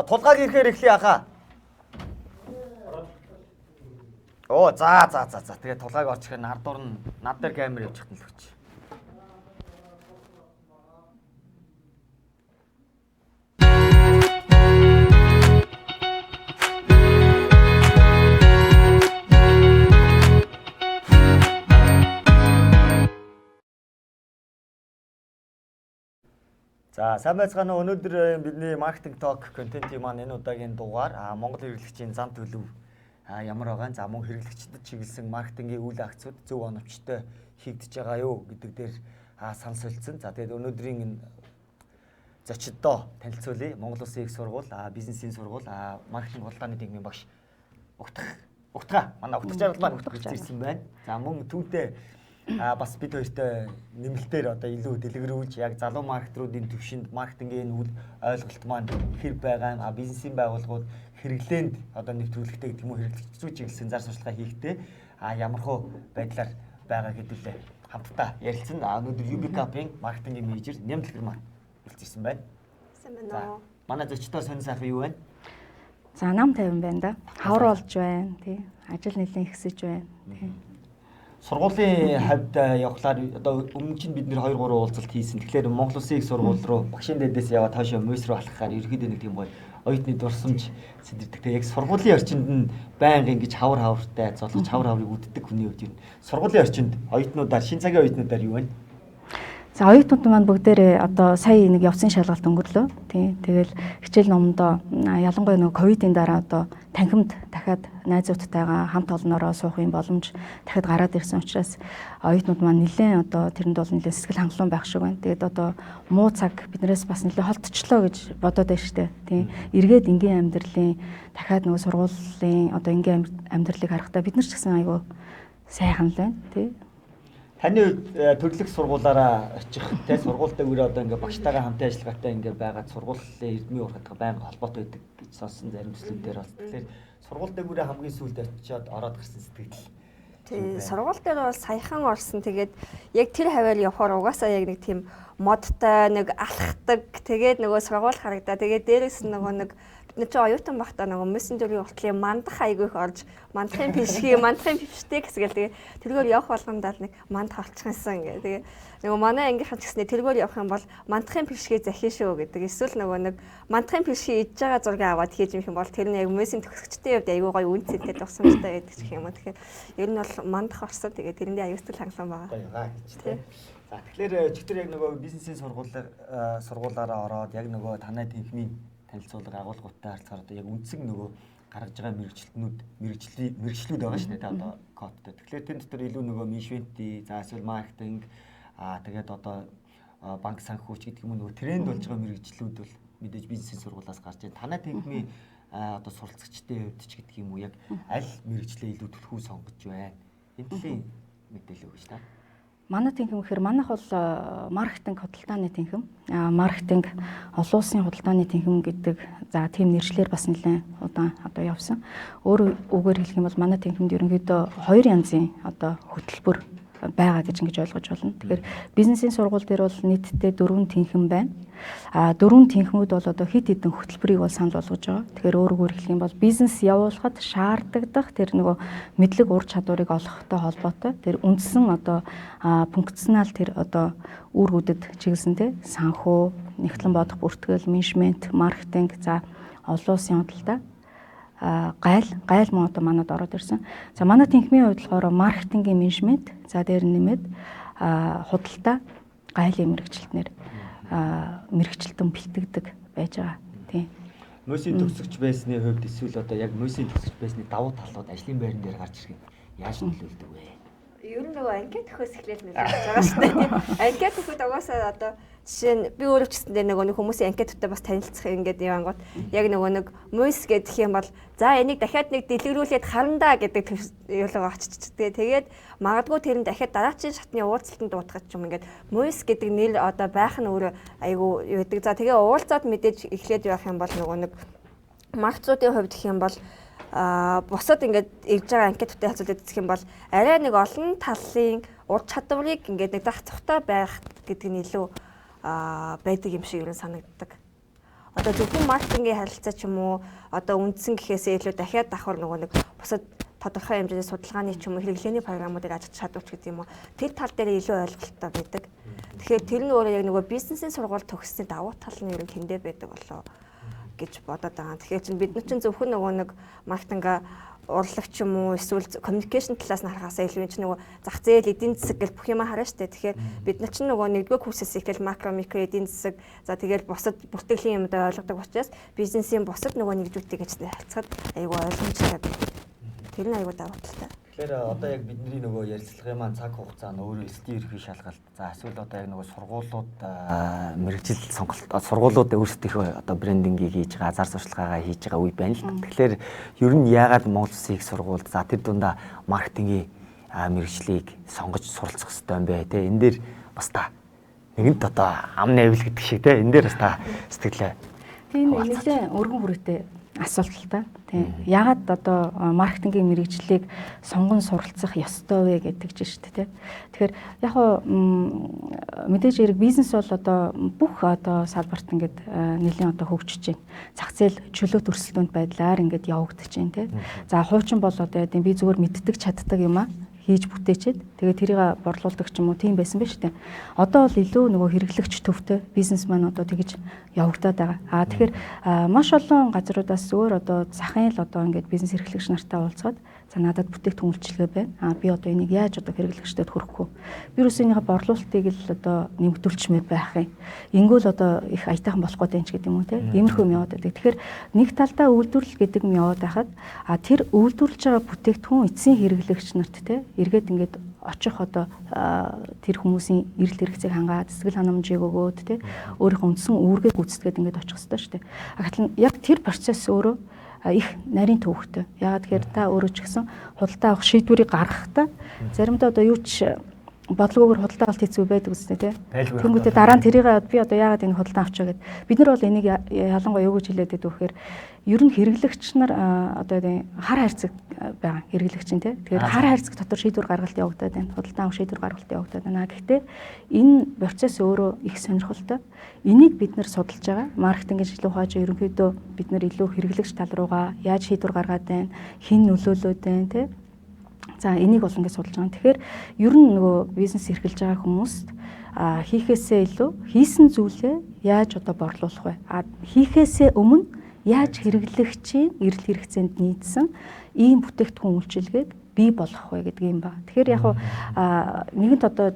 Тулгааг ирэхээр эхлэе ахаа. Оо за за за за. Тэгээ тулгааг орж ирэхээр нардуур нь над дээр камер явж хатна л өгч. За сайн байцгаана уу. Өнөөдөр бидний маркетинг talk контентын маань энэ удаагийн дугаар Монгол хэрэглэгчийн зан төлөв ямар байгаа нь, за мөн хэрэглэгчдэд чиглэсэн маркетингийн үйл акцууд зөв оновчтой хийгдэж байгаа юу гэдэг дээр санал солилцсон. За тэгээд өнөөдрийн энэ зочиддоо танилцуулъя. Монгол Улсын их сургууль, бизнесийн сургууль, маркетинг худалдааны нийгмийн багш Угтгаа. Манай Угтах жаргал маань ирсэн байна. За мөн түүнтэй бас бид хоёртой нэмэлтээр одоо илүү дэлгэрүүлж яг залуу маркетеруудын төвшөнд маркетингийн үйл ойлголт маань хэр байгаа юм, бизнесийн байгууллагууд хэрэглээнд одоо нэвтрүүлэхтэй гэдэг юм уу, хэрэглэгч рүү чиглэсэн зар сурталчилгаа хийхдээ ямархуу байдлаар байгаа гэдүүлээ хамтдаа ярилцсан. Өнөөдөр UBCAP-ын маркетингийн менежер Нямдэлгэр маань үлдсэн байна. Сайн байна уу? Манай зочдоо сонь сайхан юу байна? За нам 50 байна да. Хавар болж байна тий. Ажил нэлээд ихсэж байна тий. Сургуулийн хавьд явхлаар одоо өмнө чинь бид нэр 2 3 уулзалт хийсэн. Тэгэхээр Монгол Улсын их сургууль руу багшийн дэдээс яваад хойшоо мөс рүү алхахаар ерөөхдөө нэг тийм гоё оюутны дурсамж сэтэрдэг. Тэгээ яг сургуулийн орчинд нь байнга ингэж хавар хавартай золгож хавар хаврыг үддэг хүний хувьд юм. Сургуулийн орчинд оюутнуудаар шин цагийн оюутнуудаар юу вэ? За оюутнууд маань бүгдээрээ одоо сая нэг явцын шалгалт өнгөрлөө. Тий. Тэгэл хичээл номдоо ялангуяа нөгөө ковидын дараа одоо танхимд дахиад найзуудтайгаа хамт олноороо суух юм боломж дахиад гараад ирсэн учраас оюутнууд маань нэлээд одоо тэрэнд бол нэлээд сэтгэл хангалуун байх шиг байна. Тэгээд одоо муу цаг биднээс бас нэлээд холдчихлоо гэж бодоод байна штэ. Тий. Эргээд энгийн амьдралын дахиад нөгөө сургуулийн одоо энгийн амьдралыг харахтаа бид нар ч гэсэн айгүй сайхан л байна. Тий. Таны хувьд төрлөх сургуулаараа очих те сургуультай үрээ одоо ингээ багштайгаа хамтын ажиллагаатай ингээ байгаад сургуулийн эрдмийн урхадгаа байнга холбоотой байдаг гэж сонссон зарим төслүүд дээр бас. Тэгэхээр сургууль дээгүүрээ хамгийн сүүлд очиод ороод гарсан сэтгэл. Тий, сургууль дээр бол саяхан орсон. Тэгээд яг тэр хаваар явхаар угаасаа яг нэг тийм модтой нэг алхдаг. Тэгээд нөгөө сургууль харагдаа. Тэгээд дээрээс нь нөгөө нэг бид нар чи оюутан байхдаа нөгөө мессенжерийн уртлын мандах айгүй их орж мандахын пишги, мандахын пиштэй гэсгээл тэгээ тэргээр явах болгондоо л нэг мандах олчихсан ингээ. Тэгээ нөгөө манай ангийнхан ч гэснээр тэргээр явах юм бол мандахын пишгээ захин шүү гэдэг. Эсвэл нөгөө нэг мандахын пишгээ идж байгаа зургийг аваад хийж юм бол тэр нь яг мессен төгсөгчтэй явд айгүй гоё үн цэнтэй дурсамжтай байдаг гэх юм уу. Тэгэхээр ер нь бол мандах орсон. Тэгээ тэрэндээ аюул сэтгэл хангалуун байгаа. Гоё гаа гэж тий. За тэгэхээр өчигдөр яг нөгөө бизнесийн сургуулаараа ороод яг нөгөө танай тэнхмийн танилцуулга агуулгуудтай харьцахаар одоо яг үндсэн нөгөө гаргаж байгаа мэргэжлүүд байгаа шүү дээ одоо кодтой. Тэгэхээр тэн дотор илүү нөгөө менежментийн, за эсвэл маркетинг, тэгээд одоо банк санхүүч гэдэг юм уу нөгөө тренд болж байгаа мэргэжлүүд бол мэдээж бизнесийн сургуулиас гарч байна. Танай тэнхмийн одоо суралцагчдын хувьд ч гэдэг юм уу яг аль мэргэжлээ илүү түлхүү сонгож байна? Энэ төрлийн мэдээлэл өгөөч та. Манай тэнхэм гэхээр манайх бол маркетинг худалдааны тэнхэм, маркетинг олон улсын худалдааны тэнхэм гэдэг за тийм нэршлэр бас нэлээд удаан одоо явсан. Өөр үгээр хэлэх юм бол манай тэнхэмд ерөнхийдөө хоёр янзын одоо хөтөлбөр байгаа гэж ингэж ойлгож байна. Тэгэхээр бизнесийн сургууль дээр бол нийтдээ 4 тэнхэм байна. 4 тэнхмүүд бол одоо хэд хэдэн хөтөлбөрийг бол санал болгож байгаа. Тэгэхээр өөр үгээр хэлэх юм бол бизнес явуулахад шаардагдах тэр нөгөө мэдлэг ур чадварыг олохтой холбоотой тэр үндсэн одоо функционал тэр одоо үүргүүдэд чиглэсэн тий санхүү, нягтлан бодох бүртгэл, менежмент, маркетинг, за олон улсын худалдаа гайл мөн одоо манад ороод ирсэн. За манай тэнхмийн хувьд болохоор маркетингийн менежмент, за дээр нэмээд худалдаа, гайлын мэргэжилтнэр мэргэжилтэн бэлтгэдэг байж байгаа. Тийм. Мөсийн төгсөгч байсны хувьд эсвэл одоо яг мөсийн төгсөгч байсны давуу талууд ажлын байран дээр гарч ирэх нь яаж нөлөөлдөг вэ? Ер нь нөгөө анкет төхөөс эхлээл нөлөөлж байгаа шүү дээ. Анкет төхөд угаасаа одоо жишээ нь би өөрөө ч гэсэндээ нөгөө нэг хүмүүсийн анкетуудтай бас танилцах ингээд явангууд яг нөгөө нэг мөс гэдэг юм бол за энийг дахиад нэг дэлгэрүүлээд харандаа гэдэг юулгаа очичдэг. Тэгээд магадгүй тэр нь дахиад дараачийн шатны уулзалтанд дуудах ч юм ингээд мөс гэдэг нэр одоо байх нь өөрөө айгүй юу гэдэг. За тэгээ уулзаад мэдээж эхлээд явах юм бол нөгөө нэг маркетуудын хувьд гэх юм бол бусад ингээд ирж байгаа анкетуудтай харьцуулаад үзэх юм бол арай нэг олон талын ур чадварыг ингээд нэг зах зохтой байх гэдэг нь илүү байдаг юм шиг ер нь санагддаг. Одоо зөвхөн маркетингийн харилцаа ч юм уу одоо үндсэн гэхээсээ илүү дахиад давхар нөгөө нэг бусад тодорхой хэмжээний судалгааны ч юм уу хэрэглээний програмуудыг ажиллах чадварч гэдэг юм уу. Тэр тал дээр илүү ойлголттой байдаг. Тэгэхээр тэр нь өөрөө яг нөгөө бизнесийн сургууль төгссөний давуу тал нь ер нь тэндээ байдаг болоо гэж бодоод байгаа. Тэгэхээр чинь бид нар чинь зөвхөн нөгөө нэг маркетинга урлаг ч юм уу эсвэл communication талаас нь харахаасаа илүү энэ чинь нөгөө зах зээл, эдийн засаг гэл бүх юм харна штэ. Тэгэхээр бид нар чинь нөгөө нэгдүгээр курсээс эхлээл макро, микро эдийн засаг, за тэгэл бусад бүртгэлийн юмдаа ойлгодог учраас бизнесийн бусад нөгөө нэгжүүдийг гэж харьцахад айгүй ойлгомжтой байдаг. Тэр нь айгүй давуу талтай. Тэгэхээр одоо яг бидний нөгөө ярилцлагын маань цаг хугацаа нь өөрөө элсдийн ерхий шалгалт. За эсвэл одоо яг нөгөө сургуулиуд мэргэжил сонголт, сургуулиуд өөрсдийнхөө одоо брендингийг хийж байгаа, зар сурталчилгаагаа хийж байгаа үе байна л да. Тэгэхээр ер нь яагаад Монгол Улсын их сургуульд за тэр дундаа маркетингийн мэргэжлийг сонгож суралцах хэрэгтэй юм бэ те? Энэ дээр бас та нэгэнт одоо ам навил гэдэг шиг те, энэ дээр бас та сэтгэлээ. Тийм нэлээ өргөн бүрээтэй асуулт л та. Тийм. Яагаад одоо маркетингийн мэргэжлийг сонгон суралцах ёстой вэ гэдэг чинь шүү дээ, тэ. Тэгэхээр яг хуу мэдээж хэрэг бизнес бол одоо бүх одоо салбарт ингээд нэлийн одоо хөгжиж байна. Зах зээл чөлөөт өрсөлдөөнд байдлаар ингээд явагдаж байна, тэ. За хуучин бол одоо яа гэм би зүгээр мэддэг чаддаг юм аа хийж бүтээчээд тэгээ тэрийг борлуулдаг ч юм уу тийм байсан ба штэ. Одоо бол илүү нөгөө хэрэглэгч төвтэй бизнесмен одоо тэгж явагдаад байгаа. А тэгэхээр маш олон газруудаас өөр одоо захын л одоо ингээд бизнес эрхлэгч нартай уулзгаад за надад бүтээгдэхүүн үйлчилгээ байна. А би одоо энийг яаж одоо хэрэглэгчдэд хүргэх вэ? Би юусэн энийхээ борлуулалтыг л одоо нэмэгдүүлчмээр байх юм. Ингүүл одоо их аятайхан болох гэдэг юм ч гэдэг юм уу те. Иймэрхүү юм яваад байдаг. Тэгэхээр нэг талдаа үйлдвэрлэл гэдэг юм яваад байхад а тэр үйлдвэрлэж байгаа бүтээгдэхүүн эцсийн хэрэглэгч нарт те эргээд ингээд очих одоо тэр хүмүүсийн эрэлт хэрэгцээг хангаад сэтгэл ханамжийг өгөөд те өөрийнхөө үндсэн үүргээ гүйцэтгээд ингээд очих ёстой шүү дээ. Гэтэл яг тэр процесс өөрөө их нарийн төвөгтэй. Яагаад тэгэхээр та өөрөө ч гэсэн худалдаа авах шийдвэрийг гаргахдаа заримдаа одоо юу ч бодлогоогоор худалдаа авалт хийцүү байдаг үстэй тий. Тэнгүүтээ дараа нь тэрийг би одоо яагаад энэ худалдаа авчаа гэд. Бид нар бол энийг ялангуяа юу гэж хэлээд байдаг вэхээр ер нь хэрэглэгч нар одоо хар хайрцаг байгаа хэрэглэгч нь тий. Тэгэхээр хар хайрцаг дотор шийдвэр гаргалт явагдаад байна. Худалдаа авах шийдвэр гаргалт явагдаад байна. Гэхдээ энэ процесс өөрөө их сонирхолтой. Энийг бид нар судалж байгаа. Маркетингийн шинжилгээ ухааж ерөнхийдөө бид нар илүү хэрэглэгч тал руугаа яаж шийдвэр гаргаад байна, хэн нөлөөлөөд байна тий. За энийг бол ингээд судалж байгаа. Тэгэхээр ер нь нөгөө бизнес эрхэлж байгаа хүмүүст хийхээсээ илүү хийсэн зүйлээ яаж одоо борлуулах вэ? А хийхээсээ өмнө яаж хэрэглэгчийн эрэл хэрэгцээнд нийцсэн ийм бүтээгдэхүүн үйлчилгээг бий болгох вэ гэдэг юм ба. Тэгэхээр яг нэгэнт одоо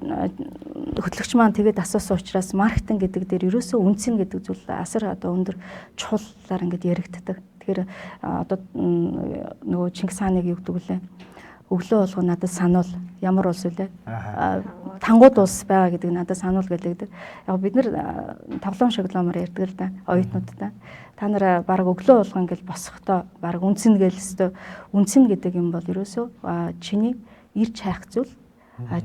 хөтлөгч маань тэгээд асуусан учраас маркетинг гэдэг дээр ерөөсөө үнцэн гэдэг зүйл асар одоо өндөр чухаллаар ингээд яригддаг. Тэгэхээр одоо нөгөө Чингис хааныг юу гэдэг вүлээ? Өглөө болгоо надад сануул ямар улс үлээ? Тангууд улс байгаа гэдэг надад сануул гэлээдэг. Яг бид нар тоглоом шоглоомор ярьдаг л да оюутнуудтай. Та нар баг өглөө болгоо ингээл босохдоо баг үнцэн гээл өстө үнцэн гэдэг юм бол ерөөсөө чиний ирж хайх зүйл,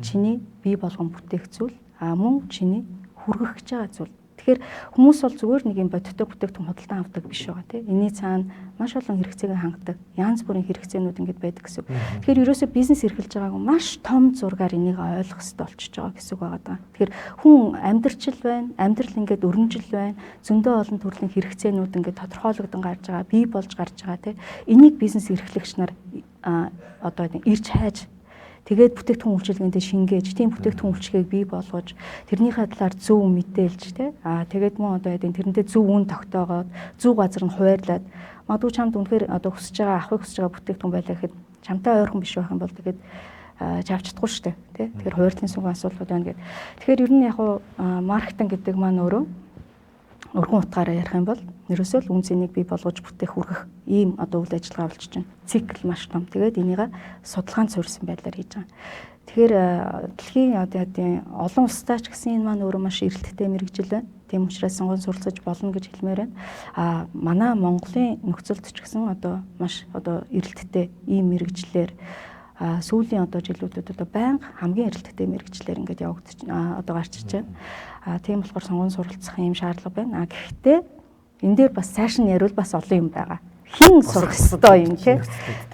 чиний бий болгон бүтээх зүйл, мөн чиний хүргэх гэж байгаа зүйл. Тэгэхээр хүмүүс бол зүгээр нэг юм бодиттой бүтээгдэхүүн худалдан авдаг биш байгаа тийм. Энийний цаана маш олон хэрэгцээг хангадаг. Янз бүрийн хэрэгцээнүүд ингээд байдаг гэсэн үг. Тэгэхээр ерөөсөө бизнес эрхэлж байгааг маш том зургаар энийг ойлгох хэрэгтэй болчихж байгаа гэсэн үг байгаа даа. Тэгэхээр хүн амьдрчил байна, амьдрал ингээд өрнжил байна. Зөндөө олон төрлийн хэрэгцээнүүд ингээд тодорхойлогдсон гарч байгаа, бий болж гарч байгаа тийм. Энийг бизнес эрхлэгч нар одоо ирж хайж тэгээд бүтээгдэхүүн үйлчилгээндээ шингээж, тийм бүтээгдэхүүн үйлчилгээг бий болгож, тэрнийхээ талаар зөв мэдээлж тэ. Аа тэгээд мөн одоо яа тэрнтэй зөв үн тогтоогоод, зөв газар нь хуваарлаад, магадгүй чамд үнэхээр одоо хүсэж байгаа, авахыг хүсэж байгаа бүтээгдэхүүн байлаа гэхэд чамтай ойрхон биш байх юм бол тэгээд чавч чадахгүй шүү дээ, тэ. Тэгэхээр хуваарлын сүгэн асуудлууд байна гэд. Тэгэхээр ер нь яг уу маркетинг гэдэг маань өөрөө өргөн утгаараа ярих юм бол ерөөсөө л үн цэнийг бий болгож бүтээх хүргэх ийм одоо үйл ажиллагаа болчихж байна. Цикл маш том. Тэгээд энийг судалгаанд суурьсан байдлаар хийж байгаа. Тэгэхээр дэлхийн одоо олон улстай ч гэсэн энэ маань өөрөө маш эрэлттэй мэргэжил байна. Тийм учраас сонгон суралцаж болно гэж хэлмээр байна. А манай Монголын нөхцөлд ч гэсэн одоо маш одоо эрэлттэй ийм мэргэжлэр сүүлийн одоо жилүүдэд одоо байнга хамгийн эрэлттэй мэргэжлэр ингээд явагдаж одоо гарч иж байна. А тийм болохоор сонгон суралцах юм шаардлага байна. А гэхдээ энэ дээр бас сайшин яриул бас олон юм байгаа. Хэн сурах ёстой юм те?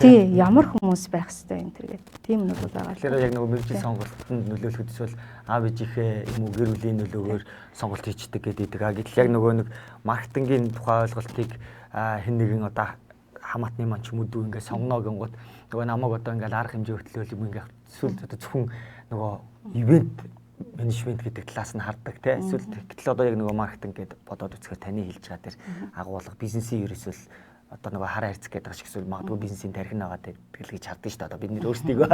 Тий, ямар хүмүүс байх ёстой юм тэр гэдэг. Тийм нь бол байгаа. Тэгэхээр яг нөгөө мэргэжлийн сонголтод нөлөөлөхөд эсвэл аав ээжийнхээ юм уу гэр бүлийн нөлөөгөөр сонголт хийчдэг гэдэг. А гэтэл яг нөгөө нэг маркетингийн тухай ойлголтыг хэн нэгэн одоо хамаатны маань ч юм уу дүү ингээд сонгоно гингууд нөгөө намайг одоо ингээд арга хэмжээ хөтлөөл юм ингээд эсвэл одоо зөвхөн нөгөө ивент менежмент гэдэг талаас нь хардаг те. Эсвэл гэтэл одоо яг нөгөө маркетинг гэдээ бодоод үзэхээр таны хэлж байгаа тэр агуулга бизнесийн ерөөсөө одоо нөгөө хар хайрцаг гэдэг шиг эсвэл магадгүй бизнесийн тархин байгаа гэдэг л гэж хардаг шүү дээ. Одоо бид нэр өөрсдийгөө.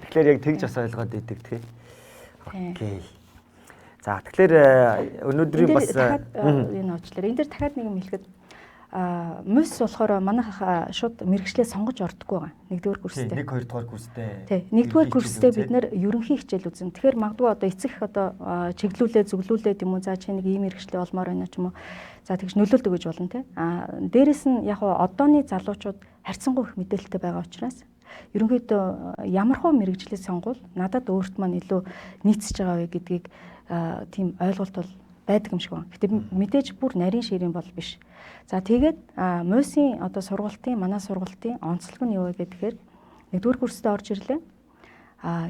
Тэгэхээр яг тэгж бас ойлгоод идэг тий. Окей. За тэгэхээр өнөөдрийн бас энэ уучлаарай. Энэ дээр дахиад нэг юм хэлэхэд мөс болохоор манайх шууд мэрэгчлээ сонгож ордоггүй байгаа. Нэгдүгээр курстэй. 1 2 дугаар курстэй. Тий. Нэгдүгээр курстэй бид нэр ерөнхий хичээл үзэн. Тэгэхээр магадгүй одоо эцэг одоо чиглүүлээ зөвлүүлээд юм уу за чи нэг ийм мэрэгчлээ олмоор байна ч юм уу. За тэгж нөлөөлдөг гэж болно те. Дээрэс нь яг одооны залуучууд харьцангуй их мэдээлэлтэй байгаа учраас ерөнхийдөө ямар хуу мэрэгчлээ сонгуул надад өөрт маань илүү нийцэж байгаа вэ гэдгийг тийм ойлголт бол байдаг юм шиг байна. Гэтэ мэдээж бүр нарийн ширийн бол биш. За тэгээд мөсийн одоо сургалтын манай сургалтын онцлог нь юу вэ гэхээр нэгдүгээр курсдээ орж ирлээ.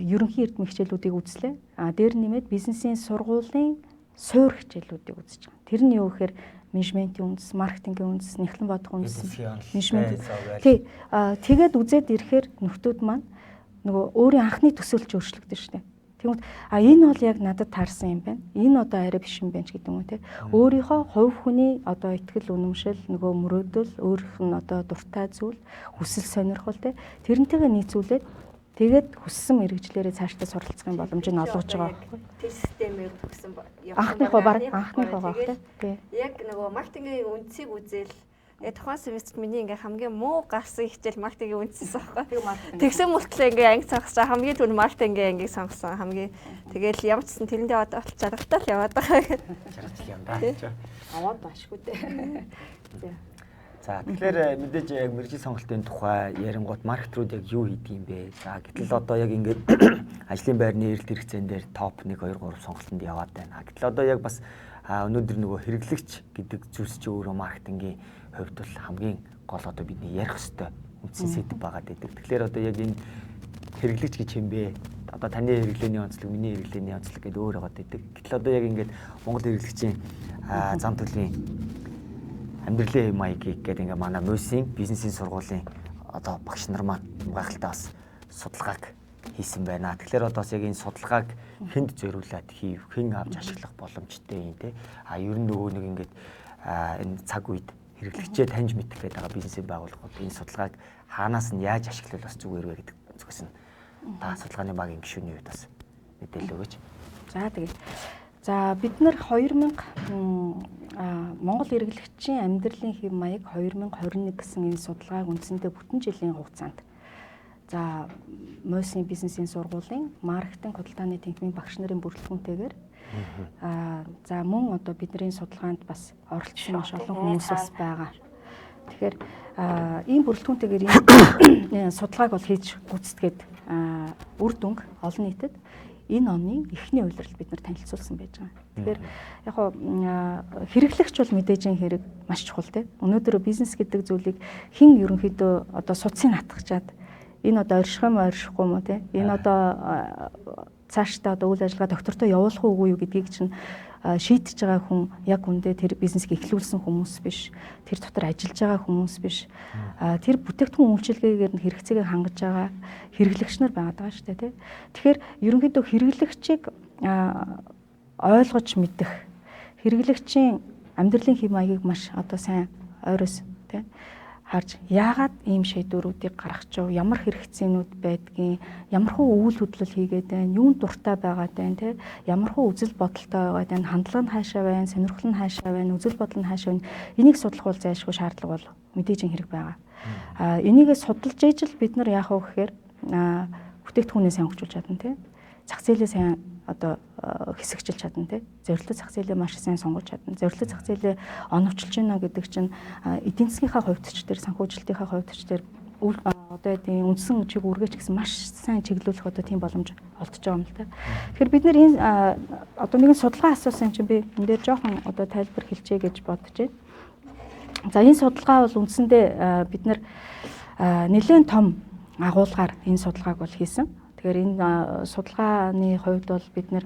Ерөнхий эрдэм хичээлүүдийг үзлээ. Дээр нэмээд бизнесийн сургуулийн суур хичээлүүдийг үзэж байгаа. Тэр нь юу гэхээр менежментийн үндэс, маркетингийн үндэс, нягтлан бодох үндэс, менежмент. Тий. Тэгээд үзээд ирэхээр нөхдүүд маань нөгөө өөрийн анхны төсөөлч өөрчлөгдөн шүү дээ. Тэгмэд энэ бол яг надад таарсан юм байна. Энэ одоо арай биш юм байна ч гэдэг юм уу те. Өөрийнхөө хувь хүний одоо итгэл үнэмшил, нөгөө мөрөөдөл, өөрийнх нь одоо дуртай зүйл, хүсэл сонирхол те. Тэрнтэйгээ нийцүүлээд тэгээд хүссэн мэрэгжлээрээ цаашдаа суралцах боломжийг олгож байгаа байхгүй. Тэр системээр төгсөн анхныхоо баг анхныхоо баг те. Яг нөгөө маркетингийн үндсийг үзэл яг тухайн семестрт миний ингээ хамгийн муу гарсан хичээл маркетингийн үндсээс байхгүй. Тэгсэн мөртлөө ингээ анги сонгосон. Хамгийн түрүү маркетингийн ангийг сонгосон. Хамгийн тэгэл ямар ч гэсэн тэрэндээ одоо бол жаргалтай л яваад байгаа. Жаргалтай юм да. Аваад ашгүй дээ. За тэгэхээр мэдээж яг мэргэжлийн сонголтын тухай ярингууд маркетрууд яг юу хийдэг юм бэ? За гэтэл одоо яг ингээд ажлын байрны эрэлт хэрэгцээн дээр топ 1 2 3 сонголтонд яваад байна. Гэтэл одоо яг бас өнөөдөр нөгөө хэрэглэгч гэдэг зүйлс чи өөрөө маркетингийн хувьд бол хамгийн гол одоо бидний ярих ёстой үндсэн сэдэв байгаа гэдэг. Тэгэхээр одоо яг энэ хэрэглэгч гэж юм бэ? Одоо таны хэрэглээний онцлог, миний хэрэглээний онцлог гэдэг өөр байгаа гэдэг. Гэтэл одоо яг ингээд Монгол хэрэглэгчийн зам төлөвийн амьдралын маягийг гэдэг ингээд манай мөсийн бизнесийн сургуулийн одоо багш нар маань гайхалтай бас судалгааг хийсэн байна. Тэгэхээр одоо бас яг энэ судалгааг хүнд зориулаад хийв, хэн авч ашиглах боломжтой юм те. А ер нь нөгөө нэг ингээд энэ цаг үед хэрэглэгчээ таньж мэдэх гэдэг байгаа бизнесийн байгууллагууд энэ судалгааг хаанаас нь яаж ашиглавал бас зүгээр вэ гэдэг зүгээс нь та судалгааны багийн гишүүний хувьд бас мэдээлэл өгөөч. За тэгээд за бид нар 2000 Монгол хэрэглэгчийн амьдралын хэв маяг 2021 гэсэн энэ судалгааг үндсэндээ бүтэн жилийн хугацаанд за мөсийн бизнесийн сургуулийн маркетинг худалдааны тэнхимийн багш нарын бүрэлдэхүүнтэйгээр за мөн одоо бидний судалгаанд бас оролцсон маш олон хүмүүс бас байгаа. Тэгэхээр ийм бүрэлдэхүүнтэйгээр ийм судалгааг бол хийж гүйцэтгээд үр дүнг олон нийтэд энэ оны эхний улиралд бид нар танилцуулсан байж байгаа. Тэгэхээр яг хоо хэрэглэгч бол мэдээж хэрэг маш чухал те. Өнөөдөр бизнес гэдэг зүйлийг хэн ерөнхийдөө одоо судсыг хатгачаад энэ одоо орших юм оршихгүй юм уу те. Энэ одоо цаашдаа одоо үйл ажиллагаа доктортой явуулах уугүй юу гэдгийг чинь шийдэж байгаа хүн яг үндэ тэр бизнесийг эхлүүлсэн хүмүүс биш, тэр дотор ажиллаж байгаа хүмүүс биш. Тэр бүтээгдэхүүн үйлчилгээгээр нь хэрэгцээгээ хангаж байгаа хэрэглэгч нар байгаад байгаа шүү дээ, тий. Тэгэхээр ерөнхийдөө хэрэглэгчийг ойлгож мэдэх, хэрэглэгчийн амьдралын хэв маягийг маш одоо сайн ойроос тий харж яагаад ийм шийдвэрүүдийг гаргах чив, ямар хэрэгцээнүүд байдгийг, ямар хуу үйл хөдлөл хийгээд байна, юунд дуртай байгаад байна, тэ ямар хуу үзэл бодолтой байгаад байна, хандлага нь хаашаа байна, сонирхол нь хаашаа байна, үзэл бодол нь хаашаа байна. Энийг судлах бол зайлшгүй шаардлага бол мэдээж хэрэг байгаа. Энийгээ судалж ижил бид нар яах вэ гэхээр бүтээгдэхүүнээ сайн хөгжүүлж чадна, тэ. Зах зээлээ сайн одоо хэсэгчилж чадна, тий. Зорилттой зах зээлээ маш сайн сонгож чадна. Зорилттой зах зээлээ оновчилж байна гэдэг чинь эдийн засгийнхаа хувьд ч тэр санхүүжилтийнхаа хувьд ч тэр одоо тийм үндсэн чиг үүргээч гэсэн маш сайн чиглүүлэх одоо тийм боломж олдож байгаа юм л та. Тэгэхээр бид нэр энэ одоо нэгэн судалгаа асуусан юм чинь би энэ дээр жоохон одоо тайлбар хэлчихье гэж бодож байна. За энэ судалгаа бол үндсэндээ бид нар нэлээд том агуулгаар энэ судалгааг бол хийсэн. Тэгэхээр энэ судалгааны хувьд бол бид нар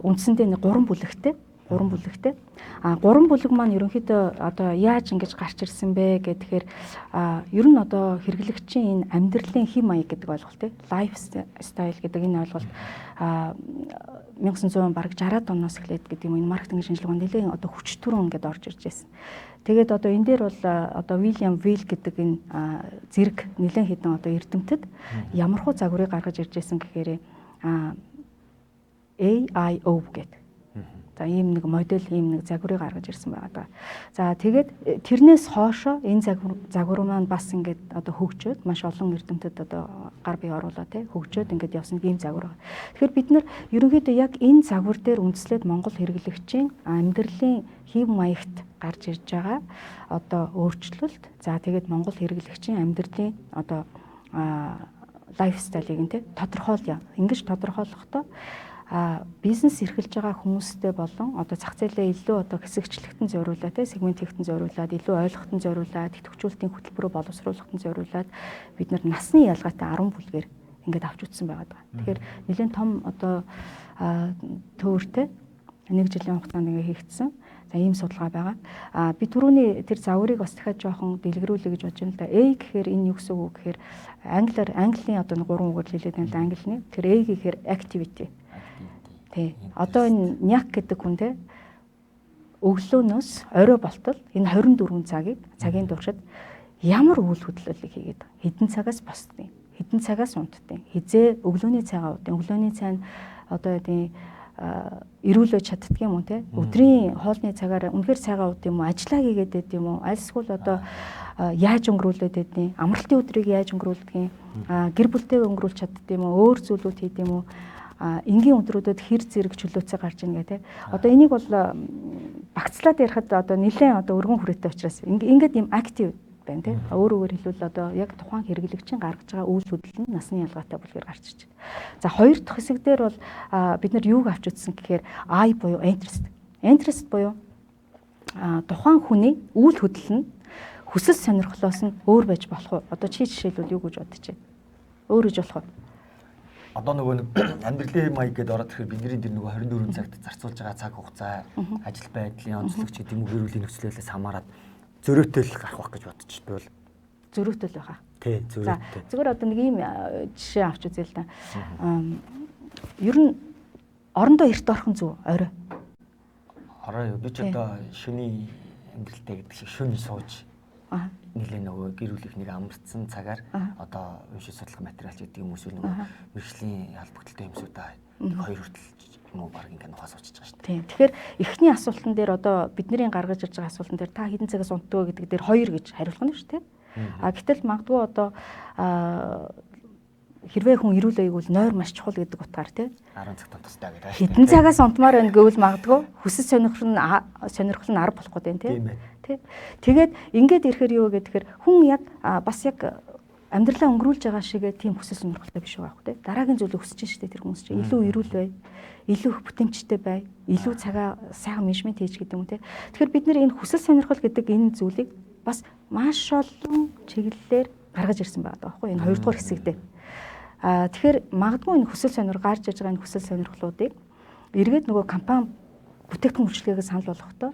үндсэндээ нэг 3 бүлэгтэй. 3 бүлэгтэй. А 3 бүлэг маань ерөнхийдөө одоо яаж ингэж гарч ирсэн бэ гэхээр ер нь одоо хэрэглэгчийн энэ амьдралын хэв маяг гэдэг ойлголт, life style гэдэг энэ ойлголт 1900 бараг 60-аад оноос эхлээд гэдэг юм энэ маркетинг шинжилгээ ухаан нэлээд одоо хүч түрүүн ингээд орж ирж байсан. Тэгээд одоо энэ дээр бол одоо Уильям Вил гэдэг энэ зэрэг нэлээд хэдэн одоо эрдэмтэд ямархуу загварыг гаргаж ирж байсан гэхээр AIO гэдэг. За ийм нэг модель, ийм нэг загварыг гаргаж ирсэн байгаа даа. За тэгээд тэрнээс хоошо энэ загвар маань бас ингээд одоо хөгжөөд маш олон эрдэмтэд одоо гар бие оруулаа тий хөгжөөд ингээд явсан ийм загвар байгаа. Тэгэхээр бид нар ерөнхийдөө яг энэ загвар дээр үндэслээд Монгол хэрэглэгчийн амьдралын хэв маягт гарч ирж байгаа одоо өөрчлөлт, за тэгээд Монгол хэрэглэгчийн амьдралын одоо lifestyle ыг тий тодорхойлъё. Ингэж тодорхойлохдоо бизнес эрхэлж байгаа хүмүүстэй болон одоо зах зээлээ илүү одоо хэсэгчлэгтэн зориулаад тий сегмент хийхтэн зориулаад илүү ойлгохтон зориулаад идэвхжүүлэлтийн хөтөлбөрөөр боловсруулахтан зориулаад бид нар насны ялгаатай 10 бүлгээр ингээд авч үзсэн байгаа даа. Тэгэхээр нэлээд том одоо төөртэй нэг жилийн хугацаанд ингээд хийгдсэн. За ийм судалгаа байгаа. Би түрүүний тэр загварыг бас дахиад жоохон дэлгэрүүлье гэж бодож байна л да. A гэхээр энэ юу гэсэн үг вэ гэхээр англиар английн одоо нэг гурван үгээр хэлээд байна л да англины. Тэр A гэхээр activity. Тий. Одоо энэ няк гэдэг хүн те өглөөнөөс орой болтол энэ 24 цагийг цагийн туршид ямар үйл хөдлөлийг хийгээд байгаа. Хэдэн цагаас босдгийг, хэдэн цагаас унтдгийг, хизээ өглөөний цайгаа уудیں۔ Өглөөний цай нь одоо яа эрүүл байж чаддаг юм уу те. Өдрийн хоолны цагаар үнэхээр цайгаа ууд юм уу, ажиллаа хийгээд байд юм уу, альсгүй одоо яаж өнгөрүүлээд байдیں۔ Амралтын өдрийг яаж өнгөрүүлдэг юм, гэр бүлтэйгээ өнгөрүүлж чаддаг юм уу, өөр зүйлүүд хийд юм уу, энгийн өдрүүдэд хэр зэрэг чөлөөцөө гарч ийн гэх те. Одоо энийг бол багцлаад ярихад одоо нэлээд одоо өргөн хүрээтэй учраас ингээд ийм актив байна те. Өөр өөрөөр хэлбэл одоо яг тухайн хэрэглэгчийн гаргаж байгаа үйл хөдлөл нь насны ялгаатай бүлгээр гарч ирж байна. За хоёр дахь хэсэг дээр бол бид нар юуг авч үзсэн гэхээр I буюу interest. Interest буюу тухайн хүний үйл хөдлөл нь хүсэл сонирхлоос нь өөр байж болох уу? Одоо чи жишээлбэл юу гэж бодож байна? Өөр гэж болох уу? Одоо нөгөө нэг амьдралын маяг гэдээ ороод ирэхээр бидний тэр нөгөө 24 цагт зарцуулж байгаа цаг хугацаа, ажил байдлын онцлог ч гэдэг юм уу, гэр бүлийн нөхцөл байдлаас хамаарат зөрөөтэй л гарах байх гэж бодчихдог бол. Зөрөөтэй л байхаа. Тий, зөрөөтэй. Зүгээр одоо нэг ийм жишээ авч үзье л да. Ер нь орондоо эрт орхон зүг орой. Орой юу? Би ч одоо шөний амьдралтай гэдэг шиг шөнө сууж нэлээ нөгөө гэр бүлийнхнийг амарцсан цагаар одоо уншиж судлах материал ч гэдэг юм эсвэл нөгөө мэргэжлийн холбогдлолтой юмсуудаа нэг хоёр хүртэл юм уу баг ингээ нухаа суучиж байгаа шүү дээ. Тийм. Тэгэхээр эхний асуултан дээр одоо бидний гаргаж ирж байгаа асуултан дээр та хэдэн цагаас унтдаг вэ гэдэг дээр 2 гэж хариулах нь шүү дээ. А гэтэл магадгүй одоо хэрвээ хүн эрүүл байвал нойр маш чухал гэдэг утгаар тий 10 цагт унтастай гэдэг. Хэдэн цагаас унтмаар байна гэвэл магадгүй хүсэл сонирхол нь 10 болох гээд байна тий. Тий. Тэгээд ингээд ирэхээр юу гэхээр хүн яг бас яг амьдралаа өнгөрүүлж байгаа шигээ тийм хүсэл сонирхолтой биш байгаа хөх тий. Дараагийн зүйлийг хүсэж штэ тэр хүмүүс чинь илүү эрүүл бай, илүү их бүтэмжтэй бай, илүү цагаа сайхан менежмент хийж гэдэг юм тий. Тэгэхээр бид нэр энэ хүсэл сонирхол гэдэг энэ зүйлийг бас маш олон чиглэлээр гаргаж ирсэн байгаа байхгүй энэ хоёрдугаар хэсэгдээ. Тэгэхээр магадгүй энэ хүсэл сонирхол гарч иж байгаа энэ хүсэл сонирхлуудыг эргээд нөгөө компани бүтээгдэхүүн үйлчилгээгээ санал болгохдоо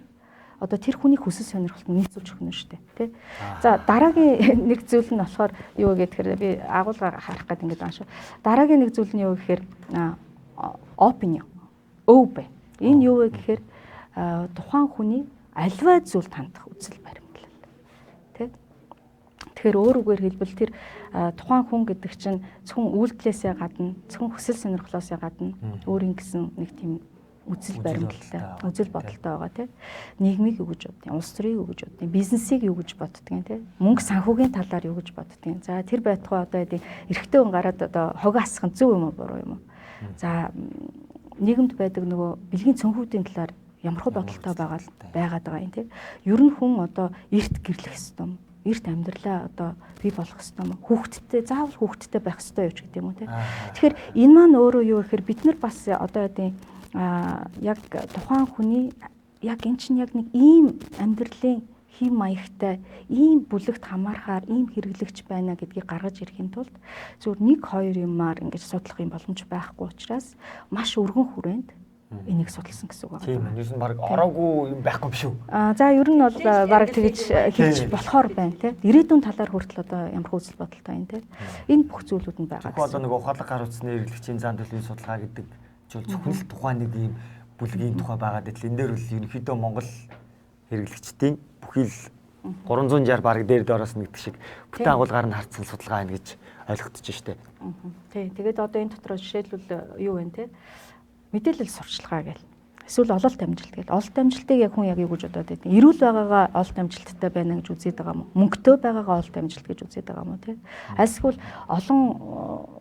одоо тэр хүний хүсэл сонирхолд нийцүүлж өгнө шүү дээ тий. За дараагийн нэг зүйл нь болохоор юу гэхээр би агуулга харах гэдэг ингээд байгаа шүү. Дараагийн нэг зүйл нь юу гэхээр opinion өө. Энэ юу вэ гэхээр тухайн хүний альва зүйлд хандах үзэл баримтлал тий. Тэгэхээр өөр үгээр хэлбэл тэр тухайн хүн гэдэг чинь зөвхөн үйлдэлээсээ гадна, зөвхөн хүсэл сонирхлоосоо гадна өөр ингэсэн нэг тийм үзэл баримтлалтай, үзэл бодолтой байгаа тий. Нийгмийг юу гэж боддیں، улс төрийг юу гэж боддیں، бизнесийг юу гэж боддیں тий. Мөнгө санхүүгийн талаар юу гэж боддیں۔ За тэр байтугай одоо яа эрэгтэй хүн гараад одоо хогоо асах нь зөв юм уу буруу юм уу? За нийгэмд байдаг нөгөө бэлгийн цөнхүүдийн талаар ямар хөө бодолтой байгаад байгаа юм тий. Ер нь хүн одоо эрт гэрлэх ёстой юм. Эрт амьдралаа одоо бий болох ёстой юм. Хүүхэдтэй заавал хүүхэдтэй байх ёстой юу ч гэдэг юм уу тий. Тэгэхээр энэ маань өөрөө юу гэхээр бид нар бас одоо яа яг тухайн хүний яг эн чинь яг нэг ийм амьдралын хэм маягтай ийм бүлэгт хамаархаар ийм хэрэглэгч байна гэдгийг гаргаж ирэхийн тулд зүгээр 1 2 юмар ингэж судлах юм боломж байхгүй учраас маш өргөн хүрээнд энийг судалсан гэсэн үг байна. Тийм ээ. Юусэн баг ороогүй юм байхгүй биш үү? За ер нь бол баг тэгж хийж болохоор байна тий. Ирээдүйн талаар хүртэл одоо ямар үзэл бодолтой юм тий. Энэ бүх зүйлүүд нь байгаа. Зөвхөн одоо нэг ухаалаг гар утасны хэрэглэгчийн зан төлөвийн судалгаа гэдэг зүйл зөвхөн л тухайн нэг ийм бүлгийн тухай байгаа гэтэл энэ дээр бол ерөнхийдөө Монгол хэрэглэгчдийн бүхий л 360 баг дээр доороос нэгдэг шиг бүтэн агуулгаар нь харцсан судалгаа байна гэж ойлгогдож штэ. Тий. Тэгээд одоо энэ дотор жишээлбэл юу вэ те? Мэдээлэл сурчлагаа гэл. Эсвэл ололт амжилт гэл. Ололт амжилтыг яг хүн яг юу гэж бодоод байдیں۔ Эрүүл байгаагаа ололт амжилттай байна гэж үзээд байгаа юм уу? Мөнгөтэй байгаагаа ололт амжилт гэж үзээд байгаа юм уу те? Альсгүй олон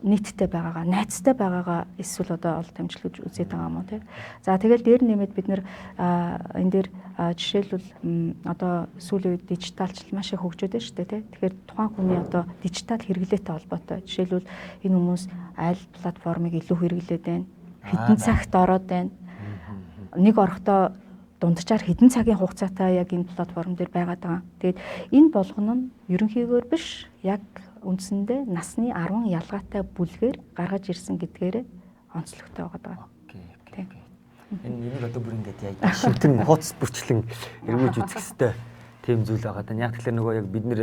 нийттэй байгаагаа, найзтай байгаагаа эсвэл одоо ололт амжилт гэж үзээд байгаа юм уу те? За тэгэл дээр нэмээд бид нэр энэ дээр жишээлбэл одоо сүүлийн үед дижиталчлал маш их хөгжөөд байна шүү дээ те. Тэгэхээр тухайн хүний одоо дижитал хэрэглээтэй холбоотой. Жишээлбэл энэ хүмүүс аль платформыг илүү хэрэглээд байна? Хэдэн цагт ороод байна? Нэг орохдоо дунджаар хэдэн цагийн хугацаатай яг энэ платформ дээр байгаад байгаа. Тэгээд энэ болгоно нь ерөнхийгөөр биш, яг үндсэндээ насны 10 ялгаатай бүлгээр гаргаж ирсэн гэдгээрээ онцлогтой байгаа. Окей. Энэ энийг одоо бүр ингээд яг шимтэн хууц бүрчлэн эргүүлж үзэх хэвээр тийм зүйл байгаа даа. Яг тэгэхээр нөгөө яг бид нэр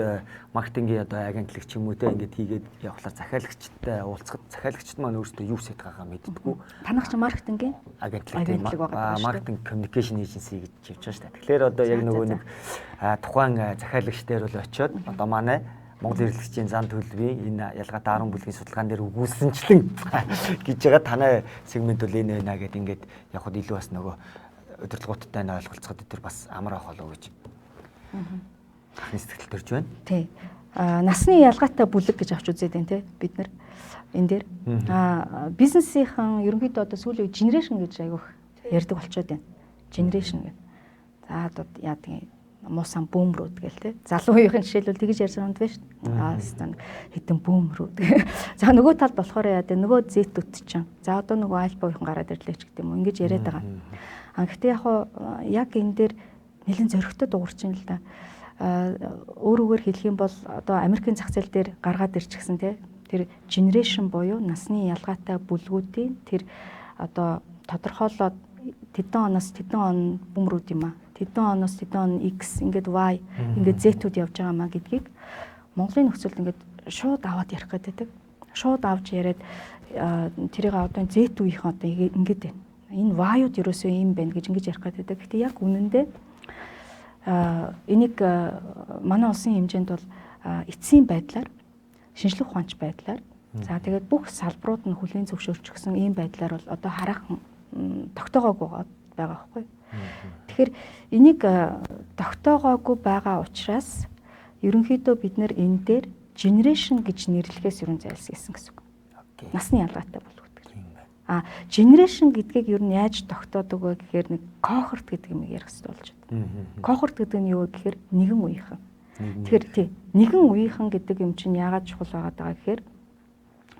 маркетингийн одоо агентлаг ч юм уу те ингээд хийгээд явхлаар захиалагчтай уулзахад захиалагчд маань өөрсдөө юу сэт байгаагаа мэддэггүй. Танах чи маркетингийн агентлаг тийм маркетинг communication agency гэж явж байгаа шүү дээ. Тэгэхээр одоо яг нөгөө нэг тухайн захиалагч дээр бол очиод одоо манай Монгол хэрэглэгчийн зан төлөвийн энэ ялгаатай 10 бүлгийн судалгаан дээр өгүүлсэнчлэн гэж байгаа танай сегмент бол энэ байна гэд ингээд явхад илүү бас нөгөө удирдлагуудтай нь ойлголцоход тэр бас амар авах болов гэж анхны сэтгэл төрж байна. Тий. Насны ялгаатай бүлэг гэж авч үзээд байна те бид нар энэ дээр. Бизнесийнхэн ерөнхийдөө одоо сүүлийн үед генерашн гэж айгүйх ярьдаг болчиход байна. Генерашн гэх. За одоо яадаг юм муусан бүүмрүүд гээл те. Залуу үеийнхэн жишээлбэл тэгж ярьсан юм байна шүү дээ. Хэдэн бүүмрүүд. За нөгөө талд болохоор яа дээ нөгөө зэтүүд чинь. За одоо нөгөө альфа үеийнхэн гараад ирлээ ч гэдэг юм уу. Ингэж яриад байгаа. Гэхдээ яг яг энэ дээр нэлээд зөрөгтэй дуурч юм л да. Өөр үгээр хэлэх юм бол одоо Америкийн зах зээл дээр гаргаад ирчихсэн те. Тэр генерашн буюу насны ялгаатай бүлгүүдийн тэр одоо тодорхойлоод тэдэн оноос тэдэн он бүүмрүүд юм аа. Тэдэн оноос тэдэн он X ингээд Y ингээд Z-үүд явж байгаа маа гэдгийг Монголын нөхцөлд ингээд шууд аваад ярих гэдэг. Шууд авч яриад тэрийг одоо Z үеийнхэн одоо ингээд байна. Энэ Y-ууд ерөөсөө ийм байна гэж ингэж ярих гэдэг. Гэхдээ яг үнэндээ энийг манай улсын хэмжээнд бол эцсийн байдлаар шинжлэх ухаанч байдлаар за тэгээд бүх салбарууд нь хүлээн зөвшөөрчихсөн ийм байдлаар бол одоо хараахан тогтоогоогүй байгаа байхгүй. Тэгэхээр энийг тогтоогоогүй байгаа учраас ерөнхийдөө бид нэр энэ дээр генерашн гэж нэрлэхээс ерөн зайлсхийсэн гэсэн үг. Насны ялгаатай болов. Генерашн гэдгийг ер нь яаж тогтоодог вэ гэхээр нэг кохорт гэдэг юм ярих хэрэгтэй болж байна. Кохорт гэдэг нь юу вэ гэхээр нэгэн үеийнхэн. Тэгэхээр тий, нэгэн үеийнхэн гэдэг юм чинь яагаад чухал байгаад байгаа гэхээр